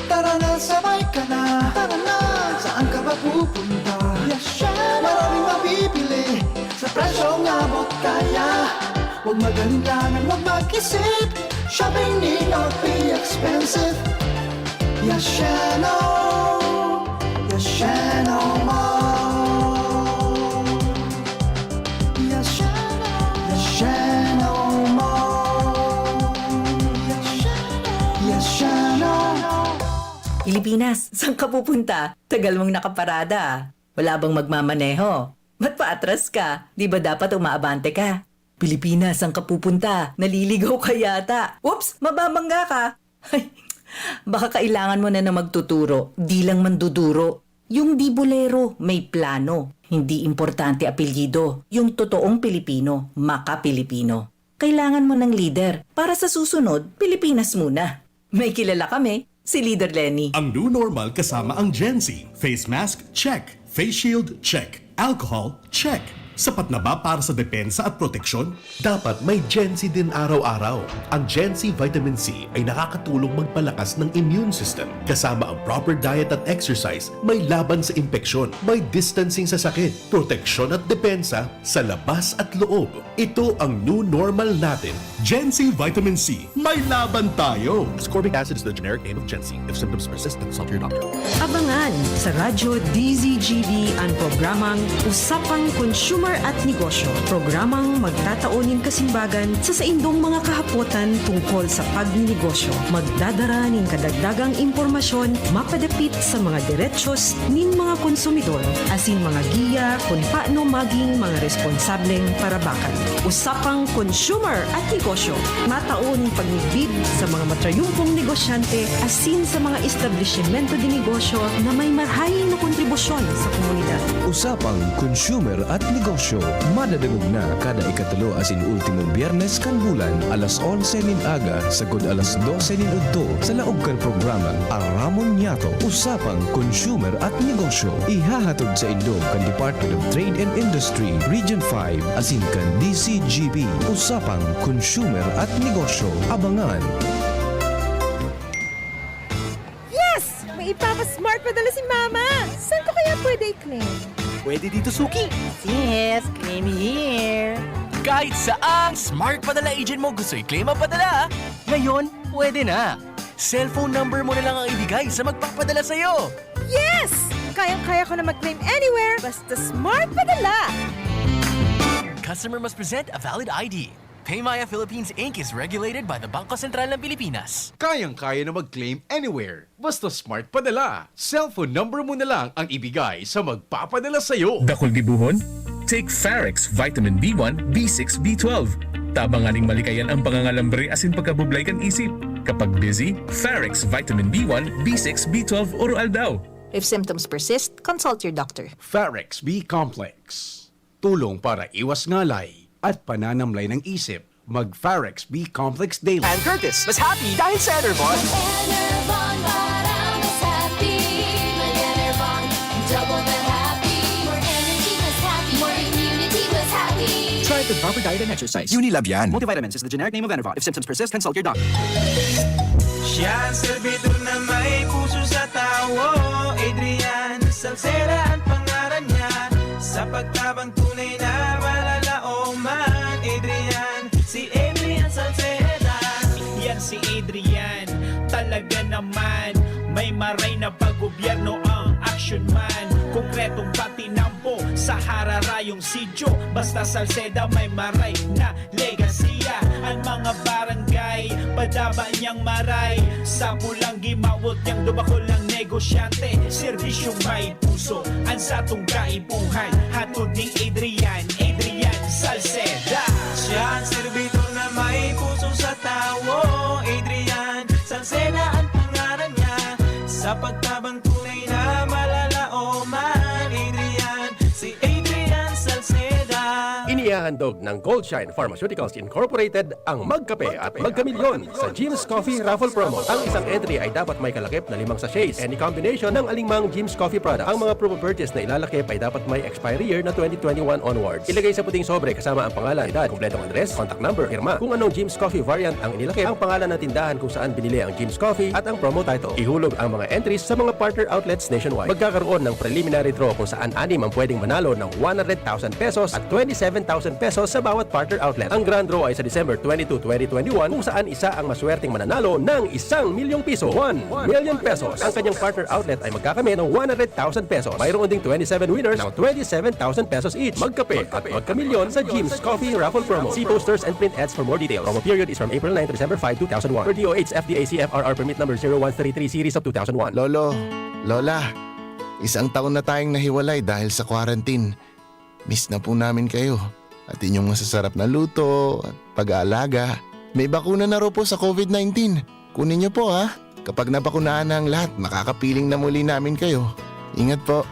Tara na, sabay ka na. Tara na, saan ka ba pupunta? Yashano! Maraming mabibili sa presyong abot kaya. Huwag mag-alinlangan, huwag mag-isip. Shopping need not be expensive. Yashano! Yashano Mall! Yashano! Yashano Mall! Yashano! Yashano! Pilipinas, saan ka pupunta? Tagal mong nakaparada, ah. Wala bang magmamaneho? Ba't paatras ka? Di ba dapat umaabante ka? Pilipinas, saan ka pupunta? Naliligaw ka yata. Oops, mababangga ka. Ay, baka kailangan mo na ng magtuturo, di lang manduduro. Yung di bolero, may plano. Hindi importante apelyido. Yung totoong Pilipino, maka-Pilipino. Kailangan mo ng lider. Para sa susunod, Pilipinas muna. May kilala kami, si Leader Lenny. Ang new normal kasama ang Gen Z. Face mask, check. Face shield, check. Alcohol, check. Sapat na ba para sa depensa at proteksyon? Dapat may Gen Z din araw-araw. Ang Gen Z Vitamin C ay nakakatulong magpalakas ng immune system. Kasama ang proper diet at exercise, may laban sa impeksyon, may distancing sa sakit, proteksyon at depensa sa labas at loob. Ito ang new normal natin. Gen Z Vitamin C, may laban tayo! Ascorbic acid is the generic name of Gen Z. If symptoms persist, consult your doctor. Abangan sa Radyo D Z G B an programang Usapang Consumer at Negosyo. Programang magtatao nin kasimbagan sa saindong mga kahapotan tungkol sa pagninegosyo. Magdadara nin kadagdagang impormasyon mapadapit sa mga derechos nin mga konsumidor asin mga giya kun paano maging mga responsableng parabakan. Usapang Consumer at Negosyo. negosyo. Matao nin pagmidbid sa mga matrayumpong negosyante asin sa mga establisimento de negosyo na may marahay na kontribusyon sa komunidad. Usapang Consumer at Negosyo, madadangog na kada ikatulo asin ultimong Biyernes kan bulan, alas onse nin aga sagkod alas dose nin udto, sa laog kan programang Aramon Niyato, Usapang Consumer at Negosyo. Ihahatod saindo kan Department of Trade and Industry, Region five, asin kan D C G B, Usapang Consumer at Negosyo. Abangan! Yes! May ipapa-smart padala si Mama! Saan ko kaya pwede i-claim? Pwede dito, Suki! Yes, claim here! Kahit saang Smart Padala agent mo gusto i-claim ang padala, ngayon, pwede na! Cellphone number mo na lang ang ibigay sa magpapadala sa'yo! Yes! Kayang-kaya ko na mag-claim anywhere basta Smart Padala! Customer must present a valid I D. PayMaya Philippines Inc is regulated by the Bangko Sentral ng Pilipinas. Kayang-kaya na mag-claim anywhere. Basta Smart Padala. Cellphone number mo na lang ang ibigay sa magpapadala sa'yo. Dakul gibohon? Take Farex Vitamin B one, B six, B twelve. Tabang nganing malikayan ang pangangalambre asin pagkabublay kan isip. Kapag busy, Farex Vitamin B one, B six, B twelve Oro Aldaw. If symptoms persist, consult your doctor. Farex B Complex. Tulong para iwas ngalay at pananamlay ng isip. Mag Farex B Complex Daily. And Curtis, mas happy dahil sa Enervon. Enervon para mas happy. Mag Enervon, double the happy. More energy, mas happy. More immunity, mas happy. Try it with proper diet and exercise. Unilab yan. Multivitamins is the generic name of Enervon. If symptoms persist, consult your doctor. Siya ang serbidor na may puso sa tawo. Adrian Salceda ang pangaran niya. Sa pagtabang tunay na malalaoman. Adrian, si Adrian Salceda. Yan si Adrian, talaga naman. May maray na paggobyerno ang action man. Konkretong patinampo sa hararayong sityo. Basta Salceda may maray na legasiya. An mga barangay, padaba niyang maray. Sa pulang gimawot niyang dubakol ang negosyante. Serbisyong may puso, an satong kaipuhan. Hatod ni Adrian, Adrian Salceda. Siya ang serbidor na may puso sa tawo. Adrian Salceda ang pangaran niya. Sa pagtabang tunay na malalaoman. Adrian, si Adrian Salceda. Inihahandog ng Goldshine Pharmaceuticals Incorporated ang Magkape at Magkamilyon sa Jim's Coffee Raffle Promo. Ang isang entry ay dapat may kalakip na limang sachets, any combination ng alingmang Jim's Coffee product. Ang mga proof of purchase na ilalakip ay dapat may expiry year na twenty twenty-one onwards. Ilagay sa puting sobre kasama ang pangalan, edad, kompletong address, contact number, pirma. Kung anong Jim's Coffee variant ang inilakip, ang pangalan ng tindahan kung saan binili ang Jim's Coffee at ang promo title. Ihulog ang mga entries sa mga partner outlets nationwide. Magkakaroon ng preliminary draw kung saan anim ang pwedeng manalo ng one hundred thousand pesos at twenty-seven thousand pesos sa bawat partner outlet. Ang grand draw ay sa December twenty-two, twenty twenty-one, kung saan isa ang maswerteng mananalo ng isang milyong piso, one million pesos. Ang kanyang partner outlet ay magkakamit ng one hundred thousand pesos. Mayroon ding twenty-seven winners ng twenty-seven thousand pesos each. Magkape at magkamilyon sa Jim's Coffee Raffle Promo. See posters and print ads for more details. Promo period is from April nine to December five, two thousand one. Per D O H F D A C F R R Permit Number zero one three three Series of two thousand one. Lolo, Lola, isang taon na tayong nahiwalay dahil sa quarantine. Miss na po namin kayo at inyong masasarap na luto at pag-aalaga. May bakuna na raw po sa COVID nineteen. Kunin niyo po, ha. Kapag nabakunahan na ang lahat, makakapiling na muli namin kayo. Ingat po.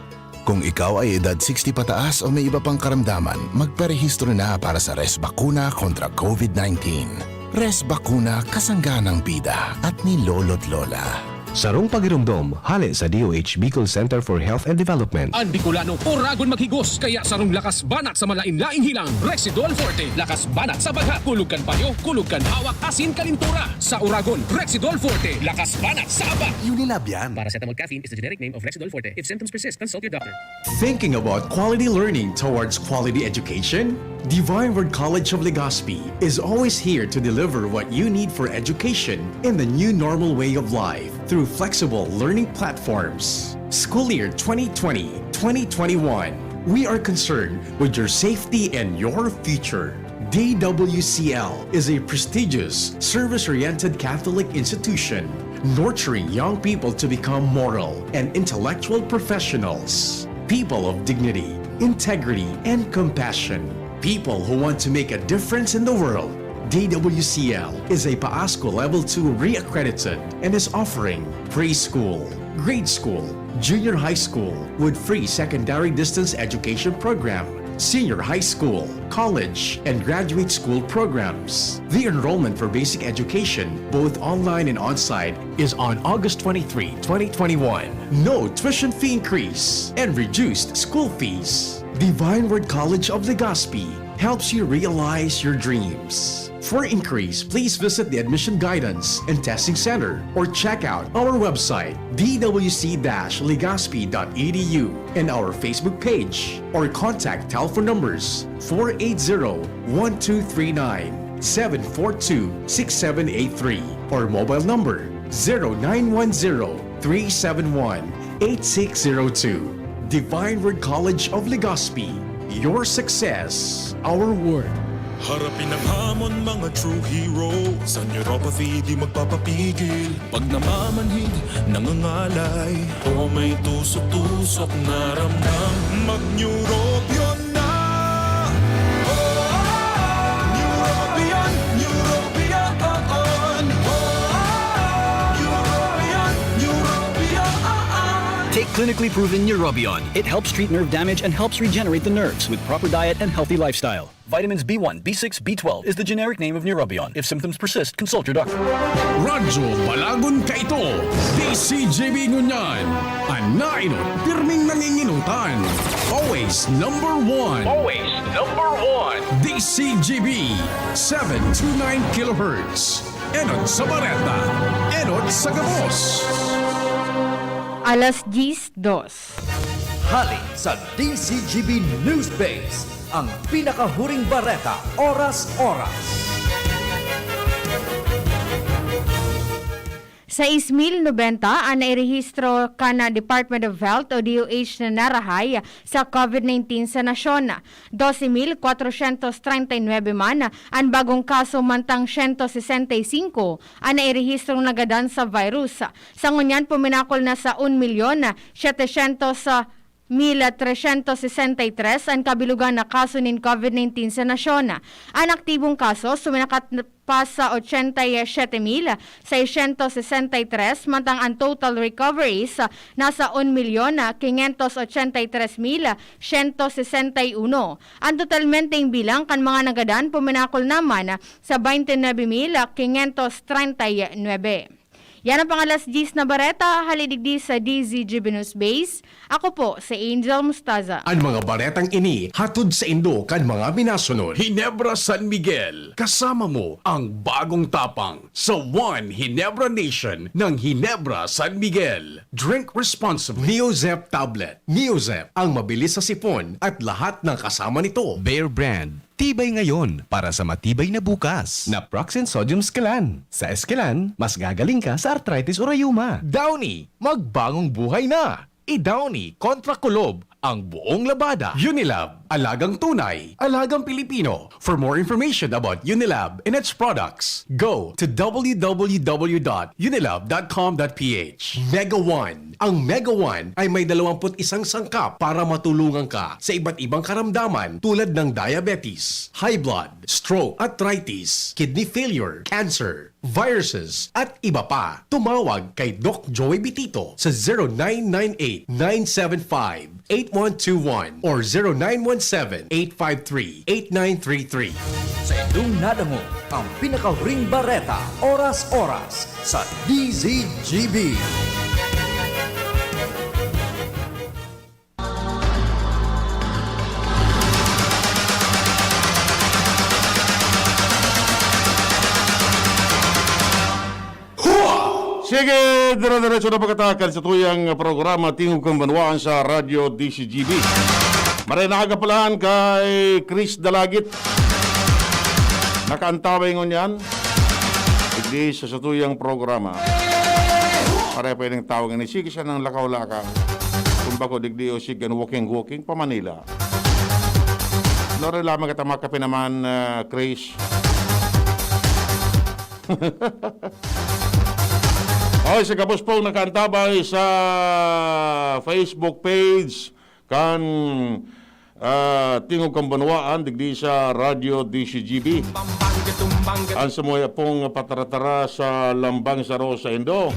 Kung ikaw ay edad sixty pataas o may iba pang karamdaman, magparehistro na para sa Resbakuna kontra COVID nineteen. Resbakuna, kasangga ng bida at ni Lolo't Lola. Sarong pagiromdom, hale sa D O H Bicol Center for Health and Development. An Bicolano, Oragon maghigos, kaya sarong lakas banat sa malain-laing hilang, Rexidol Forte. Lakas banat sa bagha, kulog kan payo, kulog kan hawak, asin kalintura. Sa Oragon, Rexidol Forte, lakas banat sa aba. Unilab yan. Paracetamol caffeine is the generic name of Rexidol Forte. If symptoms persist, consult your doctor. Thinking about quality learning towards quality education? Divine Word College of Legazpi is always here to deliver what you need for education in the new normal way of life through flexible learning platforms. School year twenty twenty, twenty twenty-one, we are concerned with your safety and your future. D W C L is a prestigious, service oriented Catholic institution nurturing young people to become moral and intellectual professionals, people of dignity, integrity, and compassion, people who want to make a difference in the world. D W C L is a PAASCU Level two re-accredited and is offering preschool, grade school, junior high school with free secondary distance education program, senior high school, college, and graduate school programs. The enrollment for basic education, both online and on-site, is on August twenty-three, twenty twenty-one. No tuition fee increase and reduced school fees. Divine Word College of Legazpi helps you realize your dreams. For inquiries, please visit the Admission Guidance and Testing Center or check out our website, d w c dash legazpi dot e d u, and our Facebook page, or contact telephone numbers four eight zero, one two three nine, seven four two, six seven eight three, or mobile number zero nine one zero, three seven one, eight six zero two. Divine Word College of Legazpi, your success, our word. Harapin ang hamon, mga true hero. Sa neuropathy, di magpapapigil. Pag namamanhid, nangangalay, o may tusok-tusok na ramdam, mag-Neurobion na! Neurobion, Neurobion, on, on. Neurobion, Neurobion, on, on. Take clinically proven Neurobion. It helps treat nerve damage and helps regenerate the nerves with proper diet and healthy lifestyle. Vitamins B one, B six, B twelve is the generic name of Neurobion. If symptoms persist, consult your doctor. Radyo Balagon kaito, D C G B ngunyan. An nainot, pirming nanginginutan. Always number one. Always number one. D C G B, seven two nine kilohertz. Enot sa bareta, enot sa gabos. Alas diyes dos. Hali sa D C G B News Base, ang pinakahuring bareta, oras-oras. Sais mil nobenta an nairehistro kan Department of Health o D O H na narahay sa COVID nineteen sa nasyon. Doce mil kwatrosyentos treinta y nuebe man an bagong kaso, mantang siyento sesenta y singko an nairehistrong nagadan sa virus. Sa ngunyan, puminakol na sa un milyon setesyentos mil tresyentos sesenta y tres an kabilogan na kaso nin COVID nineteen sa nasyon. An aktibong kaso suminakat pa sa ochenta y siyete mil seiscientos sesenta y tres, mantang an total recoveries nasa un milyon quinientos ochenta y tres mil siyento sesenta y uno. An totalmenteng bilang kan mga nagadan puminakol naman sa baynte nuebe mil quinientos treinta y nuebe. Yan ang pang-alas diyes na bareta, hali digdi sa D Z G B News Base. Ako po si Angel Mustaza. An mga baretang ini hatod saindo kan mga minasunod: Ginebra San Miguel, kasama mo ang bagong tapang sa One Ginebra Nation ng Ginebra San Miguel. Drink responsibly. Neozep tablet. Neozep, ang mabilis sa sipon at lahat ng kasama nito. Bear Brand, tibay ngayon para sa matibay na bukas. Naproxen Sodium Esquilan. Sa Esquilan, mas gagaling ka sa arthritis o rayuma. Downy, magbagong buhay na! I-Downy kontra kulob ang buong labada. Unilab, alagang tunay, alagang Pilipino. For more information about Unilab and its products, go to w w w dot unilab dot com dot p h. Mega One. Ang Mega One ay may dalawampu't isang sangkap para matulungan ka sa iba't ibang karamdaman, tulad ng diabetes, high blood, stroke, arthritis, kidney failure, cancer, viruses, at iba pa. Tumawag kay Doc Joey Bitito sa zero nine nine eight, nine seven five, eight one two one or zero nine one seven, eight five three, eight nine three three. Sa indong nadangog ang pinakahuring bareta, oras-oras, sa D Z G B. Hua! Sige, dire-diretso na pagkatakan sa tuyang programa Tingog kan Banwaan sa Radyo D C G B. Maray na aga palahan kay Chris Dalagit. Nakaantabay ngunyan digdi sa satuyang programa. Pare pwedeng tawag ni sige siya ng lakaw-lakaw. Kung bako digdi o sige walking-walking pa Manila. Lore lamang kita makape naman, ah, Chris. Oy, sa gabos pong nakaantabay sa Facebook page kan ah, tingog kan banwaan, digdi sa Radyo D C G B. An samuya pong pataratara sa lambang saro saindo.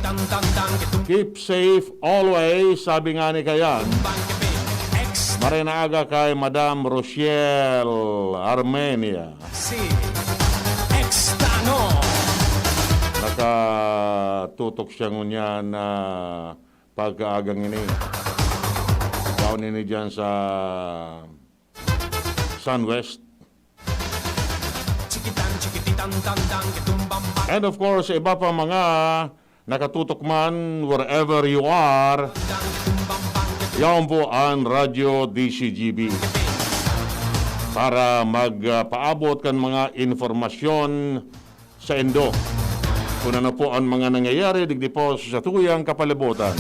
Keep safe always, sabi nga ni kayan. Maray na aga kay Madam Rochelle Armenia. Si Extano. Nakatutok siya ngunyan na pagkaagang ini. Down ini dyan sa Sunwest. And of course, sa iba pa mga nakatutok man, wherever you are, yaon po ang Radyo D C G B para magpaabot kan mga informasyon saindo. Kung ano po ang mga nangyayari digdi po sa satuyang kapalibutan.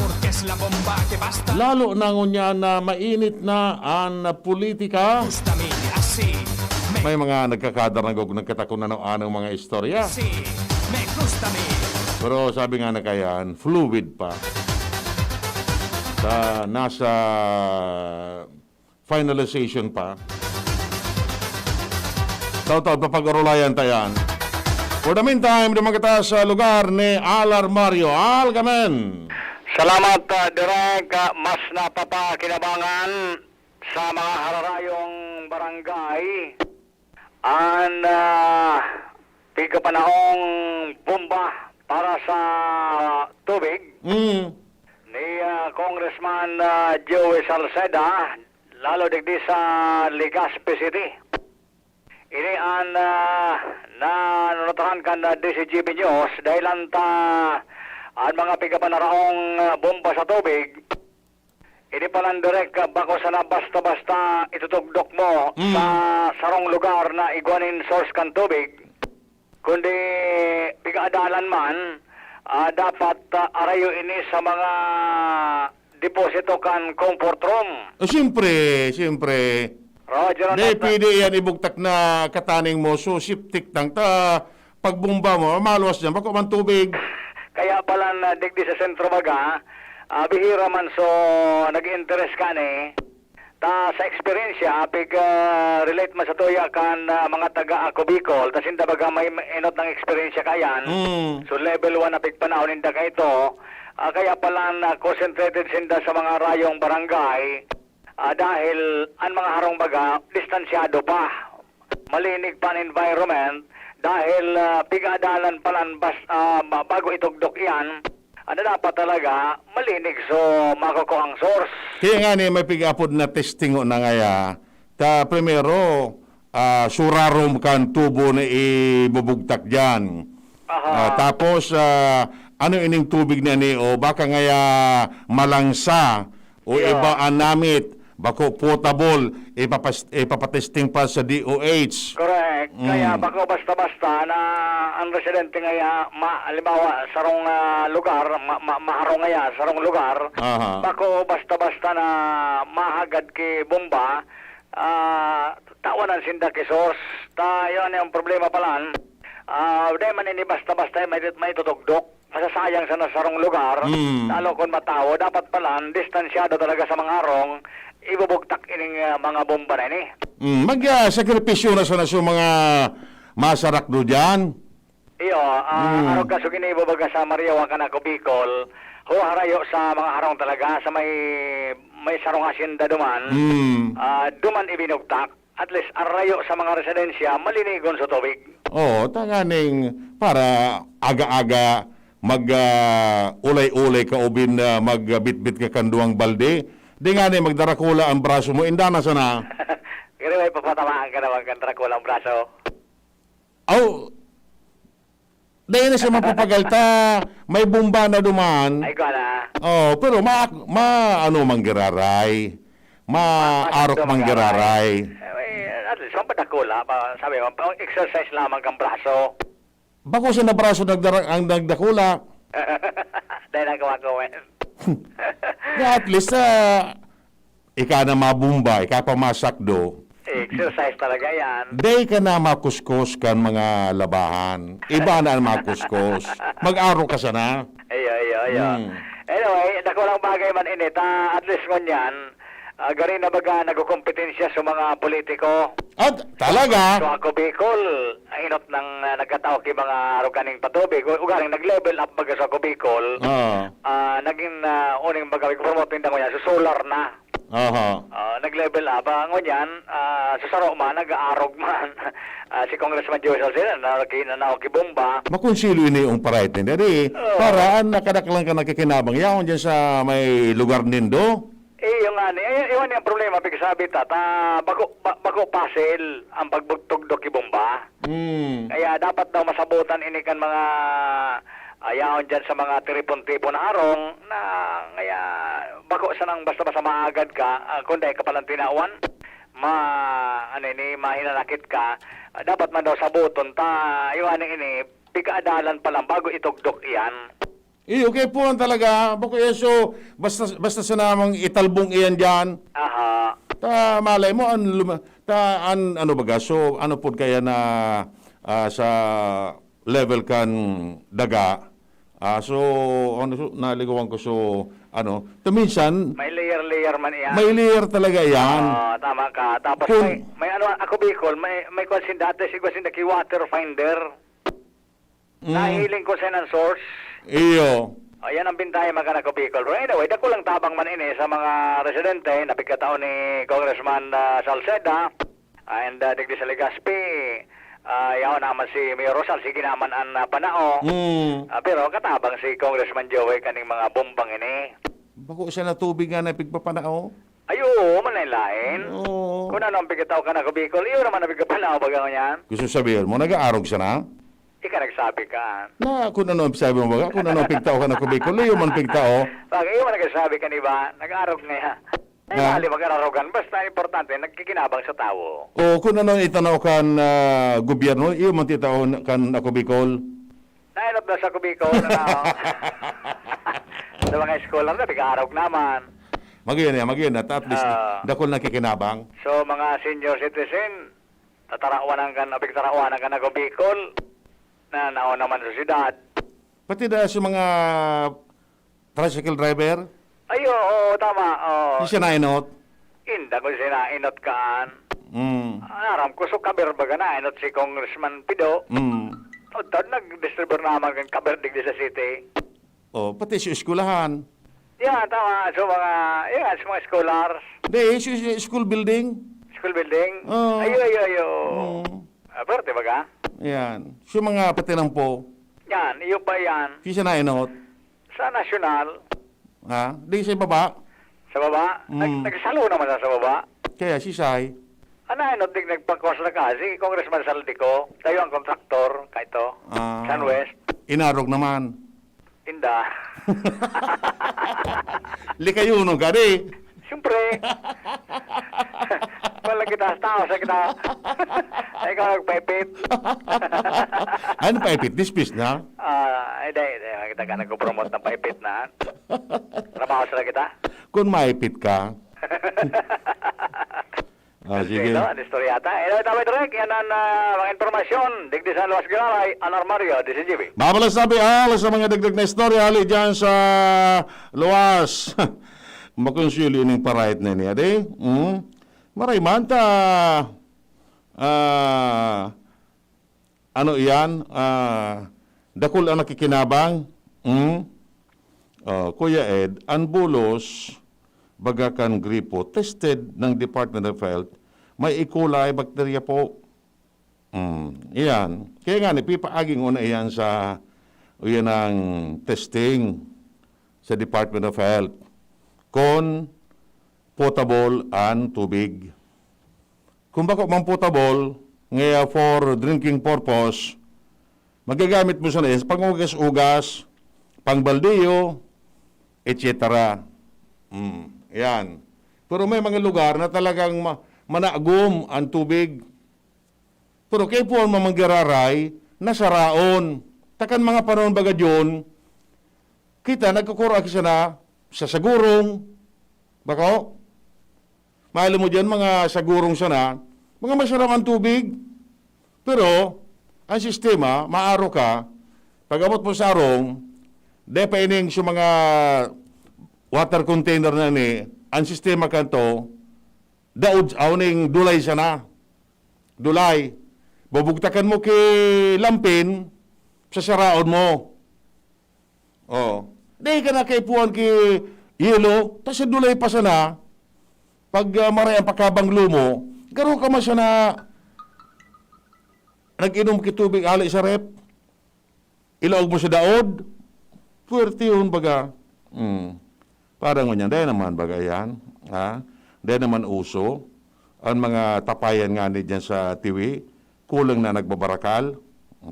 Lalo na ngunyan na mainit na ang politika. May mga nagkakadarangog, nagkatakunan ng anong mga istorya. Pero sabi nga na kayan, fluid pa. Sa nasa finalization pa. Taw-taw, papag-orolayan ta yan. For the meantime, duman kita sa lugar ni Al Armario. Al, kamen! Salamat, ah, Direk. Ah, mas napapakinabangan sa mga hararayong barangay an, ah, pigkapanaong bomba para sa tubig Mm. ni, ah, Congressman, ah, Joey Salceda, lalo digdi sa Legazpi City. Ini an, ah, nanunutahan kan, ah, D C G B News, dahilan ta an mga pigapanaraong, ah, bomba sa tubig, ini palan, Direk, ah, bako sana basta-basta itutugdok mo Mm. sa sarong lugar na igwa nin source kan tubig, kundi pigaadalan man, ah, dapat, ah, arayo ini sa mga deposito kan comfort room. Oh, siyempre, siyempre. Roger, Di, nasa- pwede yan ibugtak na kataning mo, so septic tank ta, pagbomba mo, maluwas dyan, bako man tubig. Kaya pala na digdi sa sentro baga, ah, bihira man so nag-interes ka ni. Ta sa eksperyensya, pig, ah, relate man sa tuya kan, ah, mga taga Ako Bicol, ta sinda baga may enot ng eksperyensya kayan. Mm. So level one na pigpanahon ninda ka ito. Ah, kaya pala na concentrated sinda sa mga rayong barangay. Ah, dahil an mga harong baga, distansyado pa. Malinig pa an environment dahil, ah, pig-aadalan pa lang bas-, ah, ba-, bago itugdok iyan. Ano dapat talaga, malinig so makukuhang source. Kaya nga ni, may pig-apod na testing na ngaya. Ta, primero, ah, surarom kan tubo na ibubugtak diyan. Aha. Ah, tapos, ah, ano ining tubig na ni, o baka ngaya malangsa, o Yeah. iba an namit, bako potable, ipapas-, ipapatesting pa sa D O H. Correct. Mm. Kaya bako basta-basta na ang residente ngaya, ma-, halimbawa, sarong, ah, lugar, ma-, ma-, maharong ngaya, sarong lugar, Aha. bako basta-basta na mahagad ki bomba, ah, tawanan sinda ki source. Ta, yun ang problema palan. Ah, di man ini basta-basta may, may tutugdok. Masasayang sana sarong lugar, Mm. lalo kung matawo, dapat palan, distansyado talaga sa mga harong, ibubugtak ining, ah, mga bomba na ini. Mm, mag, ah, sakripisyo na sana sa mga masarakdo diyan. Iyo, ah, Mm. arog ka so ginibo baga sa Mariawa kan Ako Bicol, ho harayo sa mga harong talaga, sa may, may sarong hasyenda duman, Mm. ah, duman ibinugtak. At least, arayo sa mga residensya, malinigon sa tubig. Oo, tanganing para aga-aga mag, ah, ulay-ulay ka ubin na magbitbit ka kan duwang balde. Di nga ni magdarakula ang braso mo, indana sana. Pero may papatamaan ka naman kan darakula ang braso. Aw, dahil na siya mapapagal ta, may bomba na duman. Ay, ko na. Oh, pero ma, ma, ano, manggiraray. Ma, Ma-, arok masakto manggiraray. Eh, at least, mapadakula pa. Sabi mo, pa-exercise lamang kang braso. Bako sa na braso nagdara-, ang nagdakula. Dahil nagawa ko, eh. Yeah, at least, ah, ika na mabumba, ika pa masakdo. Exercise talaga yan. Day ka na makuskos kan mga labahan. Iba na ang makuskos. Mag-aro ka sana. Ayo, ayo, ayo. Hmm. Anyway, dakulang bagay man ini, ta, at least ngunyan, Ah, gari na baga nagkukumpetensya sa mga politiko. At talaga, So ako Bicol, inot nang ah, nagkatao ki mga aruganing patubig. U- Ugaring nag-level up baga sa ako Bicol. ah, Ah, naging ah, uning baga promote ninda ngunyan, so solar na. aha. Ah, nag-level up. Ah, ngunyan, ah, sa saro man, nag-aarog man. Ah, si Congressman Joel Salceda, na kinanaw ki bomba. Makonsilo ini yung parait ninda. Di, Oo. para ang nakadaklan ka nakikinabang. Yaon dyan sa may lugar nindo. Eh, yung nga ni, eh, yung nga ni ang problema, pigsabi ta, ta, bako, ba, bako pasil ang pagbugtugdok ki bomba. Hmm. Kaya dapat daw masabutan ini kan mga ayaon dyan sa mga tiripon-tipon na arong na kaya bako sanang basta-basta maagad ka, ah, kung dahil ka palang tinawan, ma, ano ini, mahinanakit ka, ah, dapat man daw sabuton ta, yung ano ini, pikaadalan pa lang bago itugdok iyan. Iyo, kay puwan talaga. Bako yan, so, basta, basta sa namang italbong iyan dyan. Aha. Ta, malay mo, an, luma, ta, an, ano baga, so, ano po kaya na ah, sa level kan daga. Ah, so, ano, so, naligawan ko, so, ano, ta minsan, May layer-layer man iyan. may layer talaga yan. Ah, tama ka. Tapos Kung- may, may ano, ako Bicol, may, may kwan sinda, ate, si kwan sinda ki water finder. Mm, Nahiling ko sa ng source. iyo. Ayan ang bintaya mga ako Bicol. Pero anyway, dako lang tabang man ini sa mga residente, napigkatao ni Congressman ah, Salceda, and uh, digdi sa Legazpi, ah, yaon naman si Mayor Rosal, sige naman ang ah, panao. Mm. Ah, pero katabang si Congressman Joey kaning mga bombang ini. Bako siya na tubig nga na pigpapanao. Ay, oo, man ay lain. Oo. Kung ano ang pigkatao ka na ako Bicol, iyo naman ang pigkapanao baga ngunyan. Gusto sabihin mo, nag-aarog siya na? Ika nagsabi ka. Na, kung ano ang sabi mo baga, kung ano ang pigtao ka na ako Bicol, iyo man pigtao. Pag iyo man nagsabi ka, di ba? Nag-aarog nga yan. Eh, Ha? Dali mag-ararogan. Basta importante, nagkikinabang sa tao. O kung ano ang itanaw kan ah, gobyerno, iyo man titao kan ako Bicol. Nainot na sa Cubicol, ano? Sa mga scholar na, pig-arog naman. Mag-iyon yan, mag-iyon na. At least, Ah. dakol na kikinabang. So, mga senior citizen, tatarawanan kan, abig tarawanan kan ako Bicol, na naon naman sa syudad. Pati na sa mga tricycle driver, Ay, oo, tama. Oo. di siya nainot. Inda ko sinainot kaan. Mm. Aram ko, so kaber baga nainot si Congressman Pido. Mm. Udtod nag-distribute naman kan kaber digdi sa city. Oh, pati sa eskwelahan. Yeah, tama. So, mga, yeah, sa mga scholars, Di, sa, sa school building. school building. Oo. Ayo, ayo, ayo. Mm. Ah, pero, di ba ka? Yan. Sa mga patinampo, Yan, iyo pa yan. di siya nainot. Sa national, Ha? Di sa baba. sa baba, nag, Mm. nagsalo naman sa, sa baba. Kaya si Sai, Ano, ano, dig nagpakos na ka? Si Congressman Saldico, tayo ang kontraktor, kaito. Ah. San West. Inarog naman. Inda. Likayuno ka, di? Siyempre. Wala kita sa tao, sa kita. Ay, ikaw nagpaipit. Ano pa ipit? Dispis na? Ah, hindi, hindi. Kita ka nagpo-promote ng paipit na. Trabaho sila kita. Kung maipit ka. Ah, sige. Ano, ano istorya ta? Eh, tama direk, yan ang ah, mga impormasyon. Digdi sa Luwas Giraray, Alar Mario, D C G B. Mabalas sabi, ah, sa mga dagdag na istorya, hali dyan sa luwas. Makonsuelo yung parayat na niya, di? Mm? Maray man ta, ah, ano iyan, ah, dakul ang nakikinabang. Mm? Oh, Kuya Ed, ang bulos, baga kan gripo, tested ng Department of Health, may E. coli bacteria po. Mm, iyan. Kaya nga, nipipaaging una iyan sa, iyan ang testing sa Department of Health. Kung potable ang tubig. Kung bako man potable, nga for drinking purpose, magagamit mo sana yan sa pangugas-ugas, pangbaldiyo, et cetera. Mm, yan. Pero may mga lugar na talagang ma- managom ang tubig. Pero kay puwan man manggararay, nasaraon. Takan mga panahon baga diyon, kita nagkukura kita sana sa sagurong. Bako? Mahal mo diyan, mga sagurong sana, mga masarap ang tubig. Pero, ang sistema, maaro ka, pag-abot mo sa arong, de pa ining sa mga water container na ni, Ang sistema kanto, daod, aw ning dulay sana. Dulay. Bubugtakan mo ki lampin, sasaraon mo. Oh. Dai ka na kaipuhan ki yelo, tas sa dulay pa sana, pag, ah, maray ang pakabanglo mo, garo ka man sana nag-inom ki tubig ali sa ref. Ilaog mo sa daod, puwerte yun, baga. Hmm. Parang ngunyan, dai naman baga yan, ha? Dai naman uso. Ang mga tapayan nga ni dyan sa Tiwi, kulang na nagbabarakal.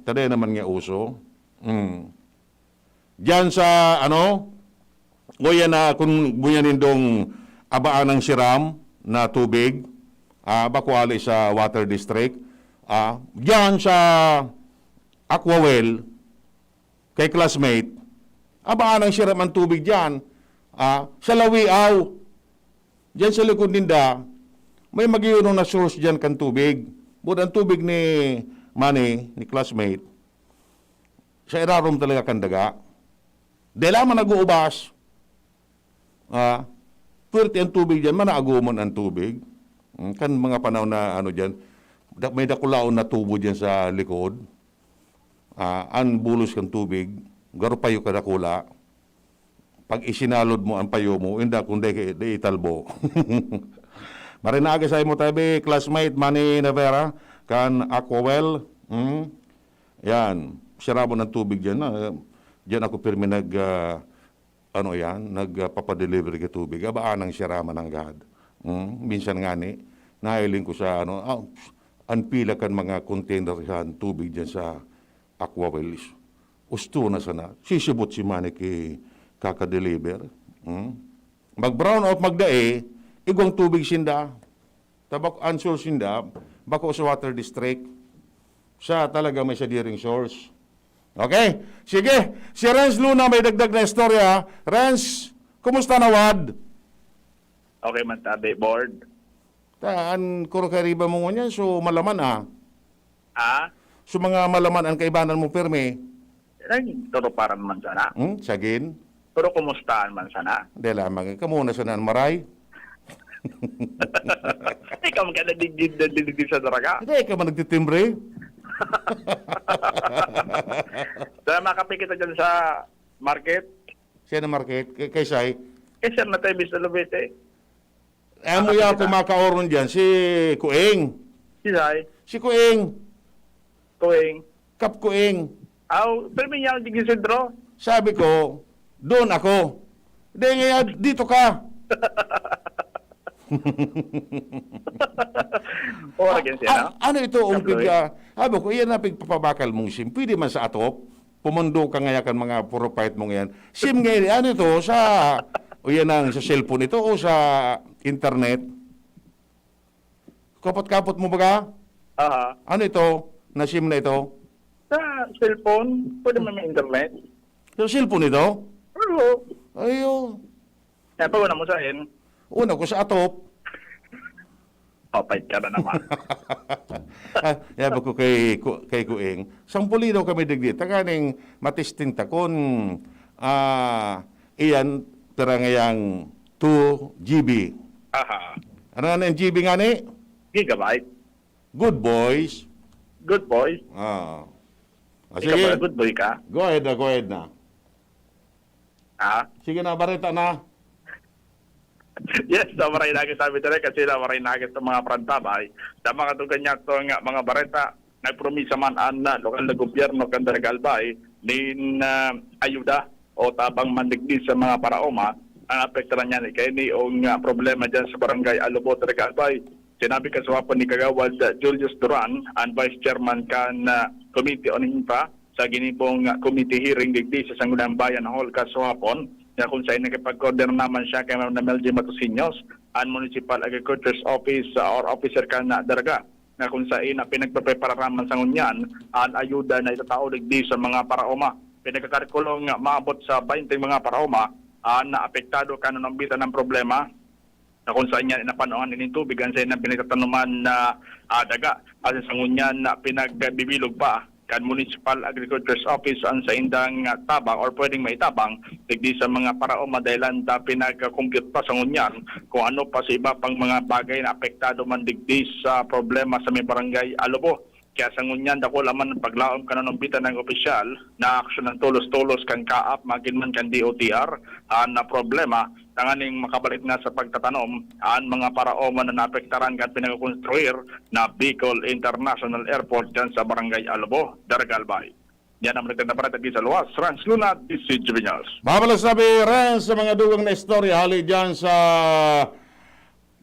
Ta dai naman nga uso. Hmm. Diyan sa, ano, o yan na kung buya nindong abaan ng siram na tubig, ah, bako ali sa water district, ah, diyan sa Aquawell, kay classmate, abaan ng siram ang tubig diyan, ah, sa Lawiaw, diyan sa likod ninda, may magiyunong na source diyan kan tubig. But ang tubig ni Manny, ni classmate, sa irarom talaga kan daga. Dai lamang nag-uubas. Ah, puwerte ang tubig diyan, manaagoman ang tubig. Hmm, kan mga panahon na ano diyan, da-, may dakulaon na tubo diyan sa likod. Ah, ang bulos kan tubig, garo payo kadakula. Pag isinalod mo ang payo mo, inda kung dai, dai italbo. Maray na aga sa imo tabi, classmate Manny Navera, kan Aquawell. Hmm? Yan, sirabo ng tubig diyan, ah, diyan ako pirmi nag, ah, ano yan, nagpapadeliver ka tubig. Aba, anang sirama ng gad. Hmm? Minsan nga ni, nahiling ko sa ano, ah, ang pila kan mga container yan, tubig diyan sa Aquawell. Usto na sana. Sisibot si Manny ki kakadeliver. Hmm? Mag-brown out, magdae, igwang tubig sinda. Tabak ang source ninda, bako sa water district. Sa talaga may sadiring source. Okay? Sige. Si Renz Luna may dagdag na istorya. Renz, kumusta na, wad? Okay man tabi, board. Ta, an kuro kay riba mo ngunyan, so malaman, ah. Ah? So mga malaman ang kaibanan mo, pirmi. Nagturuparan man sana. Hmm? Sagin? Pero kumustahan man sana. Dahil lamang, kamo na sana ang maray. Ikaw man ka nadigid, nadigid sa daraga. Hindi, ikaw man nagtitimbre. Sana makape kita dyan sa market. Siya na market, kay, kay Sai. Eh, sir, na tayo, Mister Lubete. Amo ya ako makaoron dyan, si Kueng. Si Sai. Si Kueng. Kueng. Kap Kueng. Aw, pero may yang digdi sentro. Sabi ko, doon ako. Hindi, ngayon, dito ka. Ora gyan siya, no? A- ano ito, ang Kaploy. pig, ah, sabi ko, iyan na pigpapabakal mong sim. Pwede man sa atop. Pumundo ka ngayon kan mga puro pahit mong yan. Sim ngayon, ano ito? Sa, o yan ang, sa cellphone ito o sa internet? Kapot-kapot mo baga? Aha. Ano ito? Na sim na ito? Sa cellphone, pwede man may internet. Sa cellphone ito? Pero, Ayo. eh, pag wala mo sa akin, Una ko sa atop. papait ka na naman. Ah, yabi ko kay, ku- kay Kuing, sampuli daw kami digdi. Tanganing matesting ta kun, ah, iyan, pira ngayang two G B. Aha. Ano nga na yung G B nga ni? Gigabyte. Good boys. Good boy. Ah. Ah, Ikaw pala, sige. Good boy ka. Go ahead na, go ahead na. Ha? Sige na, bareta na. Yes, sa maray na sabi talaga kasi na maray na sa mga parantabay. Sa mga tugan niya to nga mga bareta, nagpromisa man ang, ah, lokal na gobyerno kan Daraga Albay nin, ah, ayuda o tabang mandigdi sa mga paraoma ang apektaran niya ni kaini o nga problema dyan sa barangay Alubot, Daraga Albay. Sinabi kasuhapon ni Kagawad, ah, Julius Duran, ang vice chairman kan, ah, Committee on Infra, sa ginibong, ah, committee hearing digdi sa Sangguniang Bayan Hall kasuhapon, na kung saan nakipag-coordinate naman siya kay Ma'am Namel G. Matosinhos, ang Municipal Agriculture's Office, ah, or officer kan, ah, Daraga, na kung saan na pinagprepararaman sa ngunyan ang ayuda na itatao digdi sa mga paraoma. Pinagkakarkulong nga maabot sa baynte mga paraoma ang naapektado kan nambitan ng problema na kung saan yan inapanongan ining tubig ang sa inang pinagtatanuman na, ah, daga. Kasi sa ngunyan na pinagbibilog pa kan Municipal Agriculture's Office an saindang, ah, tabang or pwedeng maitabang digdi sa mga paraoma, dahilan ta pinagka-compute pa sa ngunyan kung ano pa sa iba pang mga bagay na apektado man digdi sa problema sa may barangay Alobo. Kaya sa ngunyan, dakula man an paglaom kan nanumbitan na opisyal na aksyonan tolos-tolos kan kaap, magin man kan D O T R, an, ah, problema tanganing makabalik na sa pagtatanom an mga paraoma na naapektaran kan pinagkokonstruir na Bicol International Airport diyan sa Barangay Alobo, Daraga, Albay. Yan ang mga nagtatapad sa luwas. Rans Luna, D C Juvenals. Mabalas na bi, Rans, sa mga dugang na istorya hali diyan sa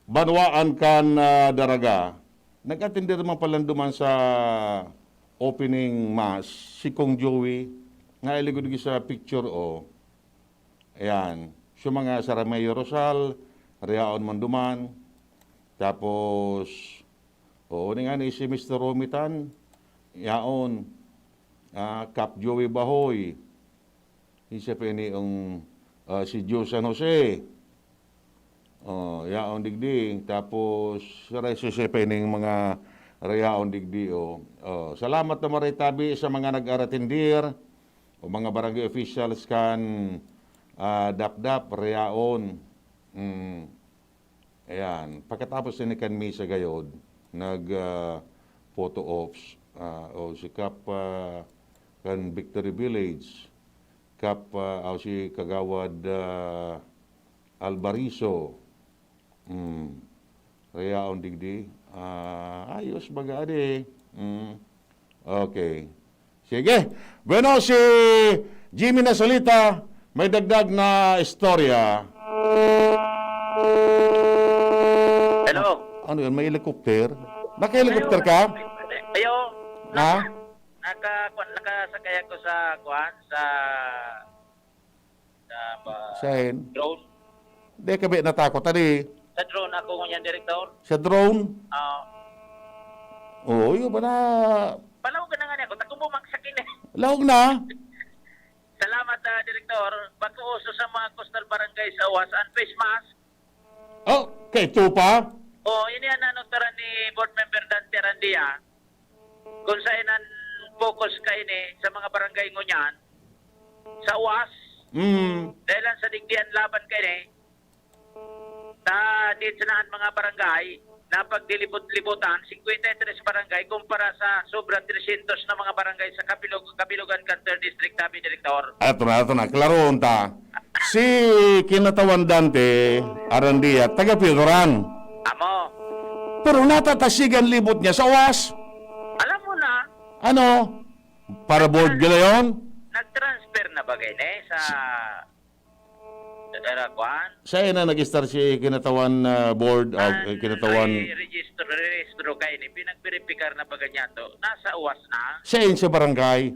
banwaan kan, ah, Daraga. Nag-atender man pala duman sa opening mass si Kong Joey, nga iligod sa picture, oh. Ayan. So, mga Saramayo Rosal, Riaon Manduman. Tapos, oo, ni nga ni si Mister Romitan, yaon. Ah, Cap Joey Bahoy. Isa pa ini ang, ah, si Joe San Jose. Oh, yaon digdi. Tapos, sa reso siya pa ining mga rayaon digdi, oh. Oh, salamat na maray tabi sa mga nag-aratindir o mga barangay officials kan, ah, Dapdap, rayaon. Mm. Ayan. Pagkatapos ni kan misa gayod, nag, ah, photo ops, ah, o si Kap, ah, kan Victory Village, Kap, ah, o si Kagawad, ah, Albarizo. Hmm. Rayaon digdi. Ah, ayos baga adi. Hmm. Okay. Sige. Bueno, si Jimmy Nasalita, may dagdag na istorya. Hello. Ano yun? May helicopter? Naka-helicopter ka? Ayo. Ha? Naka, kwan, nakasakay ako sa, kwan, sa, sa, ba, Sahin? Drone. Di ka ba natakot, adi? Sa drone ako ngunyan, Direktor. Sa drone? Ah. Oo, yun ba na? Palawag na nga niya ako. Takong bumagsak ini. Laog na? Salamat, ah, Direktor. Bako uso sa mga coastal barangay sa uwas, ang face mask. Oh, kay Tupa? Oh, ini ang nanutaran ni Board Member Dante Arandia. Kung saan ang focus kaini sa mga barangay ngunyan, sa uwas, Mm. dahil lang sa digdian laban kaini, ta, di sa naan mga barangay, napaglilibot-libutan, singkwenta y tres barangay, kumpara sa sobra trescientos na mga barangay sa kabilog-, kabilugan kan third district, tabi, Direktor. Ato na, ato na. Klaroon ta. Si Kinatawan Dante Arandia, taga Piodoran. Amo. Pero natatasigan libot niya sa uwas. Alam mo na. Ano? Para board gila yon? Nag-transfer na ba kayo, eh, sa, sa Daraguan? Sa ina nag-star si Kinatawan, ah, board, ah, An-, eh, Kinatawan. Ay, registro, registro kayo, eh. Pinagberipikar na ba ganyan to? Nasa uwas na? Sa in sa barangay.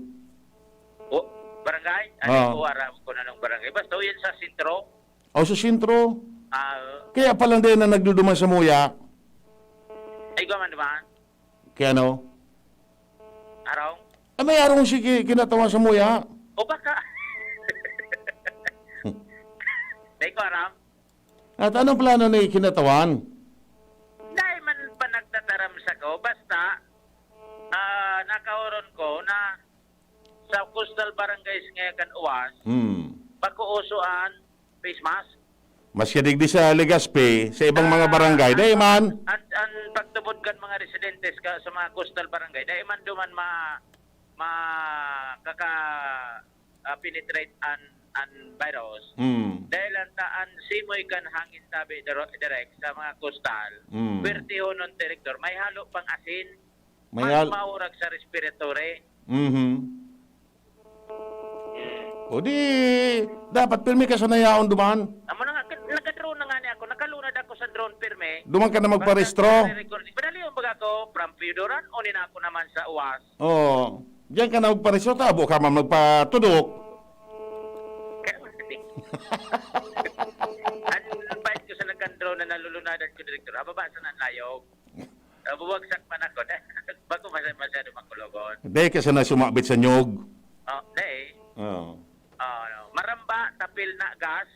O, barangay? Ano Oo. ko aram kung anong barangay? Basta yun sa sentro. O, sa sentro. Ah, Kaya palang din na nagduduman sa muya. Ay, gaman naman. Kaya ano? Arong? Ah, may arong si ki-, Kinatawan sa muya. O baka. Dahil ko aram. At anong plano ni Kinatawan? Dahil man pa nagtataram sa ko, basta, ah, nakaoron ko na sa coastal barangays ngayon kan uwas, Hmm. bako uso an face mask. Maski digdi sa Legazpi, sa ibang mga Ah, barangay, an, dai man. An, an pagtubod kan mga residentes ka, sa mga coastal barangay, dai man duman ma-, ma-, kaka-, ah, penetrate an, an virus. Hmm. Dahil ang ta-, an simoy kan hangin tabi diro-, direk sa mga coastal, Hmm. Puwertehonon, Direktor, may halo pang asin. May Mas hal- maurag sa respiratory. Mhm. O di, dapat pirmi ka sa nayaon duman. Amo na nga, kat-, naka-drone na nga ni ako. Nakalunad ako sa drone pirmi. Duman ka na magparehistro. Basta nare-record. Padalion baga ako, from Piodoran, unin ako naman sa uwas. Oo. Diyan ka na magparehistro, tabo ka man magpatudok. Ang bait ko sa nagka-drone na nalulunadan ko, Direktor. Hababa sa nanlayog. Ah, bumagsak man ako. Bago masya-, masyado makulogon. Dai ka sana sumabit sa nyog. Oh, dai. Oo. Oh, no. Maramba, tapil na gas.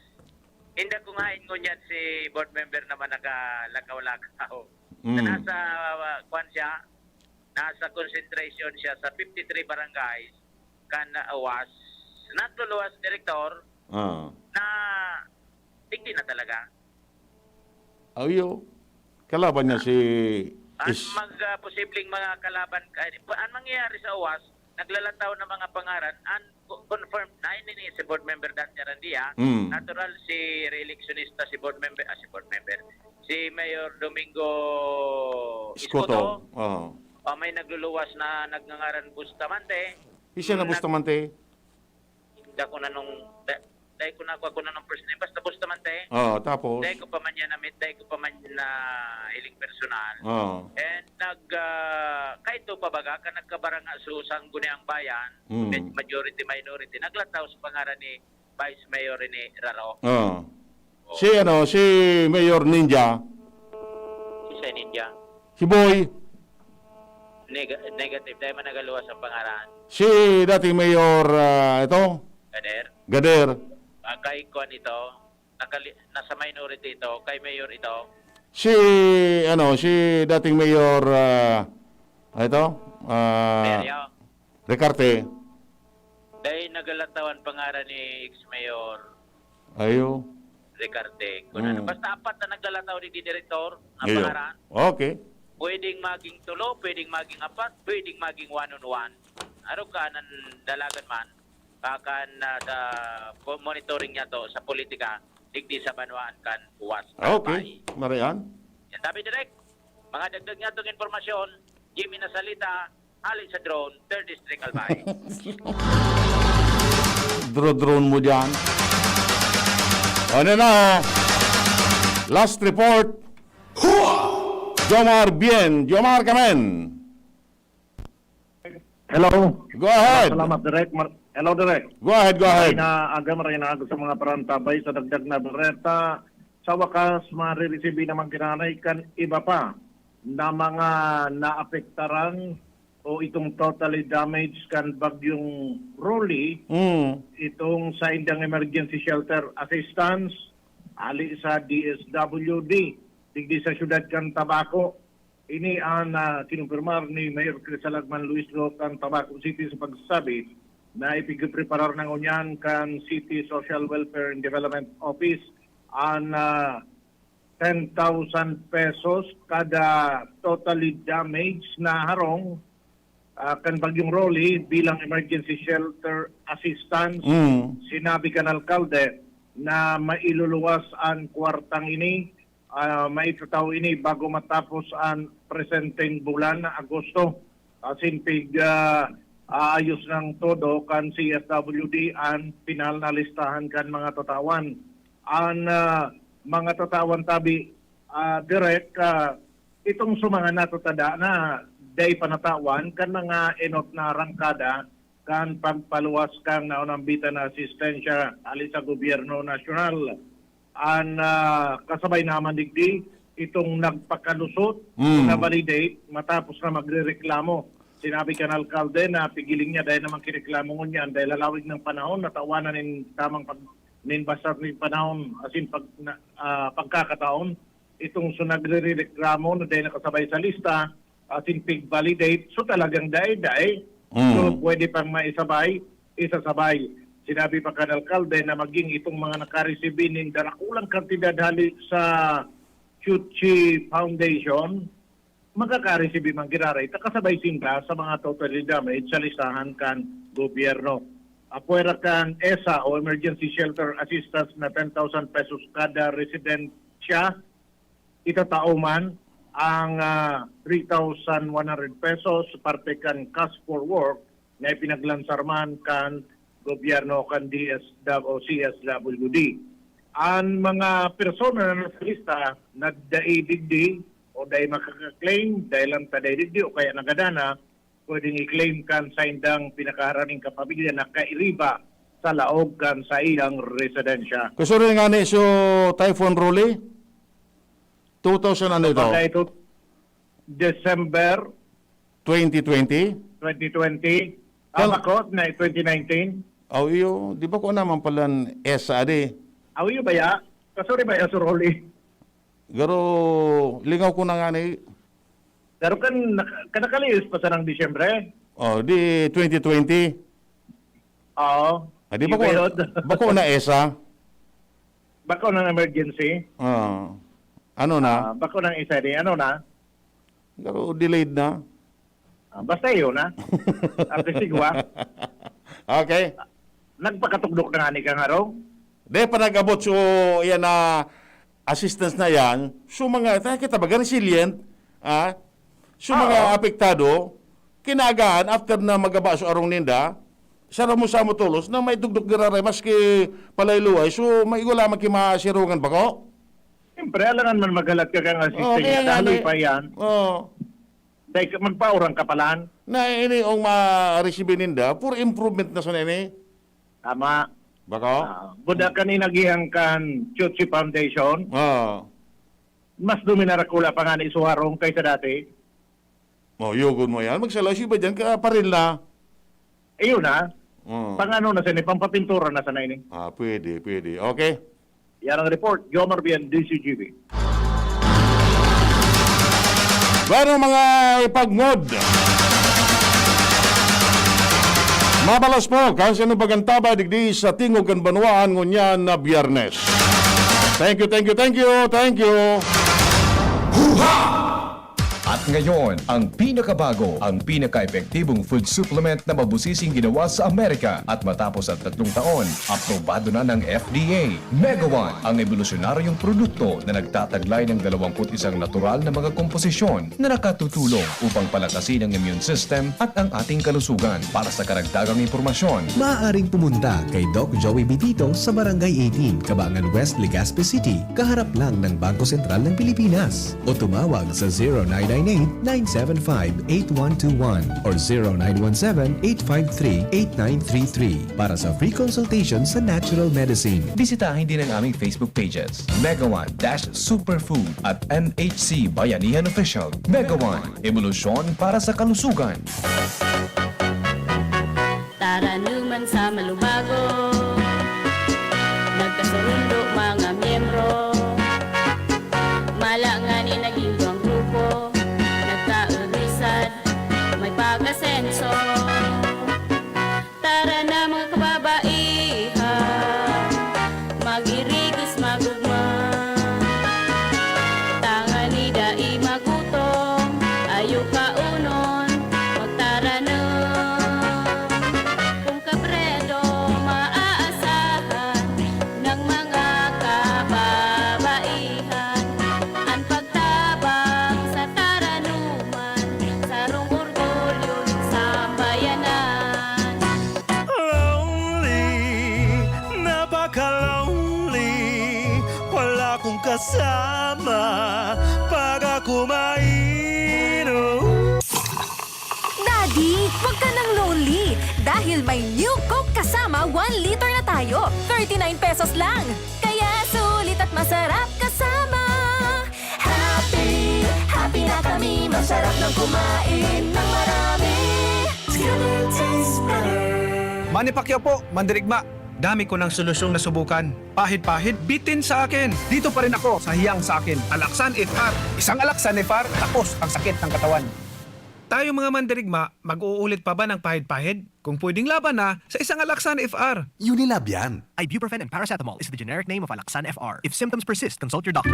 Hindi ko nga ingon yan si board member naman nakalakaw-lakaw. Mm. Na nasa, ah, kwan siya, nasa concentration siya sa fifty-three barangays kan, ah, OWAS. Nagluluwas, Direktor, Ah. na digdi na talaga. Ayo. Kalaban niya si Ang Is- mag, ah, posibleng mga kalaban, ay, pa-, ang mangyayari sa OWAS, naglalataw ng mga pangaran, ang co-, confirmed na ini ni si board member Dante Arandia. Mm. Natural, si re-electionista si board member, ah, si board member, si Mayor Domingo Escoto. Escoto. Oo. Ah, may nagluluwas na nagngangaran Bustamante. Isa na Nag- Bustamante? Hindi ko na nung, da-, dahil ko na, ako na nung first name. Basta Bustamante. Oo, tapos? Dahil ko pa man yan na-meet, dahil ko pa man yan na hiling personal. Oo. And nag, ah, kaito pa baga, ka nagkabaranga sa Sangguniang Bayan, Mm. majority, minority, naglataw sa pangaran ni Vice Mayor ni Raro. Oo. Oo. Si ano, si Mayor Ninja. Si Ninja. Si Boy. Neg-, negative. Dahil man nagaluwas ang pangaran. Si dating Mayor, ah, ito? Gader. Gader. Ah, kay Kwan ito. Nakali-, nasa minority ito. Kay Mayor ito. Si, ano, si dating Mayor, ah, ito? Ah, Mayor. Recarte. Dai nagalataw an pangaran ni ex-mayor Ayo. Recarte. Kun ano, Mm. basta apat na naglalataw ni Direktor ang Iyo. pangaran. Okay. Pwedeng maging tulo, pwedeng maging apat, pwedeng maging one on one. Arog ka nan dalagan man, kakan, ah, sa po-, monitoring niya to sa politika, digdi sa banwaan kan Uwas. Okay. Albay. Marian. Yan tabi, Direk. Mga dagdag niya tong impormasyon, Jimmy Nasalita, hali sa Drone, Third District, Albay. Dro-drone mo dyan. Ano na, oh? Last report. Jomar Bien, Jomar Kamen. Hello. Go ahead. Salamat, Direk. Mar-, hello, Direk. Go ahead, go ahead. Maray na aga, maray na aga sa mga parantabay sa dagdag na bereta. Sa wakas, mariresibi naman kinanay kan iba pa na mga naapektaran o itong totally damaged kan Bagyong Rolly, Mm. itong saindang emergency shelter assistance, ali sa D S W D, digdi sa siyudad kan Tabaco. Ini an, ah, kinumpirmar ni Mayor Crisalagman Luis Go kan Tabaco City sa pagsasabi na ipigpreparar na ngunyan kan City Social Welfare and Development Office an, ah, ten thousand pesos kada totally damaged na harong, ah, kan Bagyong Rolly bilang emergency shelter assistance. Mm. Sinabi kan alkalde na mailuluwas an kwartang ini, ah, maitataw ini bago matapos an presenteng bulan na Agosto. Asin pig, ah, aayos ng todo kan C S W D an pinal na listahan kan mga tatawan. An, ah, mga tatawan tabi, ah, Direk, ah, itong sa mga natutada na dai pa natawan kan mga enot na arangkada kan pagpaluwas kan naunambitan na asistensya hali sa gobyerno nasyonal. An, ah, kasabay naman digdi, itong nagpakalusot Mm. na validate matapos na magrereklamo. Sinabi kan alkalde na pigiling niya dahil naman kireklamo ngunyan dahil halawig ng panahon, natawanan nin tamang pag-, nin basar nin panahon, asin pag-, na, ah, pagkakataon. Itong so nagrereklamo na dahil nakasabay sa lista, asin pig-validate, so talagang dai-dai. Mm. So, pwede pang maisabay, isasabay. Sinabi pa kan alkalde na maging itong mga nakaresibi nin darakulang kantidad hali sa Chuchi Foundation, makaka-resibi man giraray ta kasabay sinda sa mga totally damaged sa listahan kan gobyerno. Apwera kan esa o emergency shelter assistance na ten thousand pesos kada residensya, itatao man ang, ah, three thousand one hundred pesos parte kan Cash for Work na ipinaglansar man kan gobyerno o kan D S W o C S W D. An mga persona na nasa lista na dai digdi o dai makaka-claim dahil lang ta dai digdi o kaya nagadana, pwedeng i-claim kan saindang pinakaharaning kapamilya na kairiba sa laog kan saiyang residensya. Kusuri nga ni so Typhoon Rolly, two thousand ano ito? Kumbaga ito, December Twenty twenty? twenty twenty. Kal- Ah, bakot na twenty nineteen. Aw, iyo, di ba ko naman pala esa, di? Aw, iyo ba ya? Kasuri ba ya, Sir Rolly? Garo, lingaw ko na nga ni, Pero kan, nak-, kan nakalihis pa sanang Disyembre. Oh, di twenty twenty. Oo. Ah, di ba ko, Yung bayod. Bako na esa? Bako ng emergency. Oh. Ano na? Ah, bako ng isa di, ano na? Pero delayed na. Ah, basta yun, ha? At least, igwa. Okay. Nagpakatugdok na nga ni kang harong. De, pa nag-abot so, yan na assistance na yan. So, mga, tayo kita baga resilient, ha? So, mga Oo. apektado, kinaagaan, after na magaba so arong ninda, sara mo sa mo tolos na may tugdok giraray, maski palayluay. So, maigo lamang ki masirungan bako? Siyempre, alangan man maghalat ka kang assistance Okay, niya. yan Daloy eh. pa yan. Oo. Dahil ka, magpaurang ka palan. Na ini ang ma-receive ninda, for improvement na sa nini. Tama. Bako? Ah, buda kan inagihan kan Chuchi Foundation, Oo. mas duminarakula pa nga ni Suharong kaysa dati. Oh, yugon mo yan. Magsalaw si iba dyan, ka paril na. Ayun na. Oo. Pang ano na sana, pampapintura na sana ini. Ah, pwede, pwede. Okay. Yan ang report. Jomar Bien, D C G B. Bueno, mga ipagngod. Mabalos po, kan sino pagantaba digdi sa Tingog kan Banwaan ngunyan na Biyernes. Thank you, thank you, thank you, thank you. At ngayon, ang pinakabago, ang pinaka-epektibong food supplement na mabusising ginawa sa Amerika. At matapos ang tatlong taon, aprobado na ng F D A. Mega One, ang ebolusyonaryong produkto na nagtataglay ng dalawampu't isang natural na mga komposisyon na nakatutulong upang palakasin ang immune system at ang ating kalusugan. Para sa karagdagang impormasyon, maaaring pumunta kay Doc Joey Bitito sa Barangay eighteen, Kabangan West, Legazpi City, kaharap lang ng Bangko Sentral ng Pilipinas. O tumawag sa zero nine nine eight, nine seven five, eight one two one or zero nine one seven, eight five three, eight nine three three para sa free consultation sa natural medicine. Bisitahin din ang aming Facebook pages, Mega One dash Superfood at M H C Bayanihan Official. Mega One, ebolusyon para sa kalusugan. Taranuman sa Malubago, nagkasurundo mga miyembro. Mala ngani naging duwang grupo, nagkaudisad, may pag-asenso. Tara na, mga kababaihan, mag-irigos, magugma. Tangani dai magutom, ayo kaunon, magtaranom. Kung kabredo maaasahan ng mga kababaihan, an pagtabang sa taranuman, sarong orgulyo nin sambayanan. Lonely, napaka-lonely, wala kong kasama pag ako mainom. Daddy, wag ka nang lonely dahil may New Coke Kasama one liter na tayo. Thirty-nine pesos lang. Kaya sulit at masarap kasama. Happy, happy na kami. Masarap ng kumain ng marami. Together tastes better. Manny Pacquiao po, mandirigma. Dami ko ng solusyong nasubukan. Pahid-pahid, bitin sa akin. Dito pa rin ako sa hiyang sa akin. Alaxan F R. Isang Alaxan F R, tapos ang sakit ng katawan. Tayo mga mandirigma, mag-uulit pa ba ng pahid-pahid? Kung pwedeng laban na, sa isang Alaxan F R. Unilab yan. Ibuprofen and paracetamol is the generic name of Alaxan F R. If symptoms persist, consult your doctor.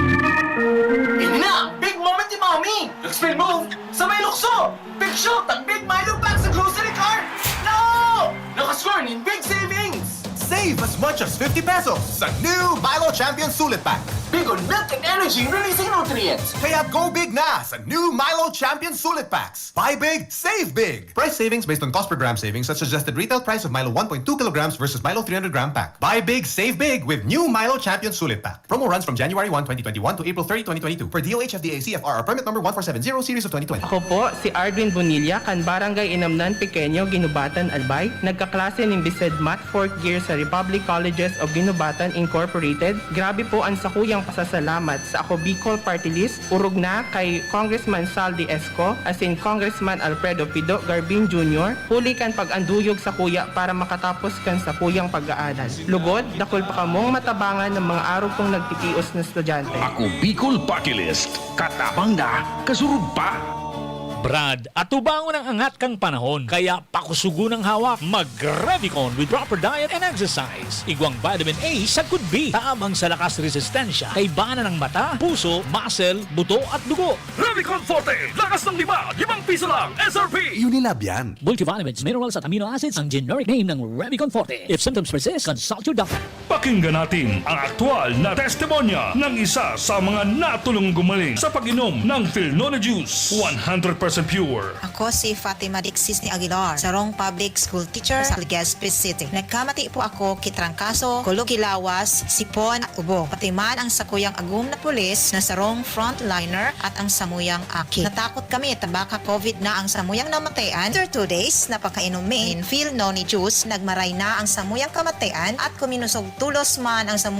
Ini na! Big moment ni Mommy! Expel move sa may lukso! Big shoot ang Big Milo Pack sa grocery cart! No! Nakascore nin big savings! Save as much as fifty pesos sa new Milo Champion Sulit Pack. Big on milk and energy releasing nutrients! Kaya go big na sa new Milo Champion Sulit Packs. Buy big, save big! Price savings based on cost per gram savings at suggested retail price of Milo one point two kilograms versus Milo three hundred gram pack. Buy big, save big with new Milo Champion Sulit Pack. Promo runs from January one, twenty twenty-one to April thirty, twenty twenty-two. Per D O H F D A C F R or permit number one four seven zero series of twenty twenty. Ako po si Ardwin Bonilla, kan Barangay Inamnan Pequeño, Guinobatan, Albay. Nagkaklase nin BSED Math fourth year sa Republic Colleges of Guinobatan Incorporated. Grabe po ang sakuyang pasasalamat sa Ako Bicol Party List, orog na kay Congressman Saldi Esco, asin Congressman Alfredo Pido Garbin Junior, huli kan pag-anduyog sakuya para makatapos kan sakuyang pag-aaral. Lugod, dakul pa kamong matabangan ng mga arog kong nagtitios na estudyante. Ako Bicol Party List, katabang na, kasurog pa. Brad, atubangon ang angat kan panahon, kaya pakusugon ang hawak. Mag-Revicon with proper diet and exercise. Igwang vitamin A sagkod B, tabang sa lakas resistensya, kaibanan ng mata, puso, muscle, buto at dugo. Revicon Forte, lakas ng lima, limang piso lang, S R P! Unilab yan. Multivitamins, minerals at amino acids ang generic name ng Revicon Forte. If symptoms persist, consult your doctor. Pakinggan natin ang aktual na testimonya ng isa sa mga natulong gumaling sa pag-inom ng Filnone Juice, one hundred percent pure. Ako si Fatima Dixis ni Aguilar, sarong public school teacher sa Legazpi City. Nagkamati po ako ki trangkaso, kulog ki lawas, sipon at ubo. Pati man ang sakuyang agom na pulis na sarong frontliner at ang samuyang aki. Natakot kami ta baka covid na ang samuyang namatayan. After two days na pagkainom mi nin Filnone Juice, nagmaray na ang samuyang kamatayan at kuminusog tolos man ang samuyang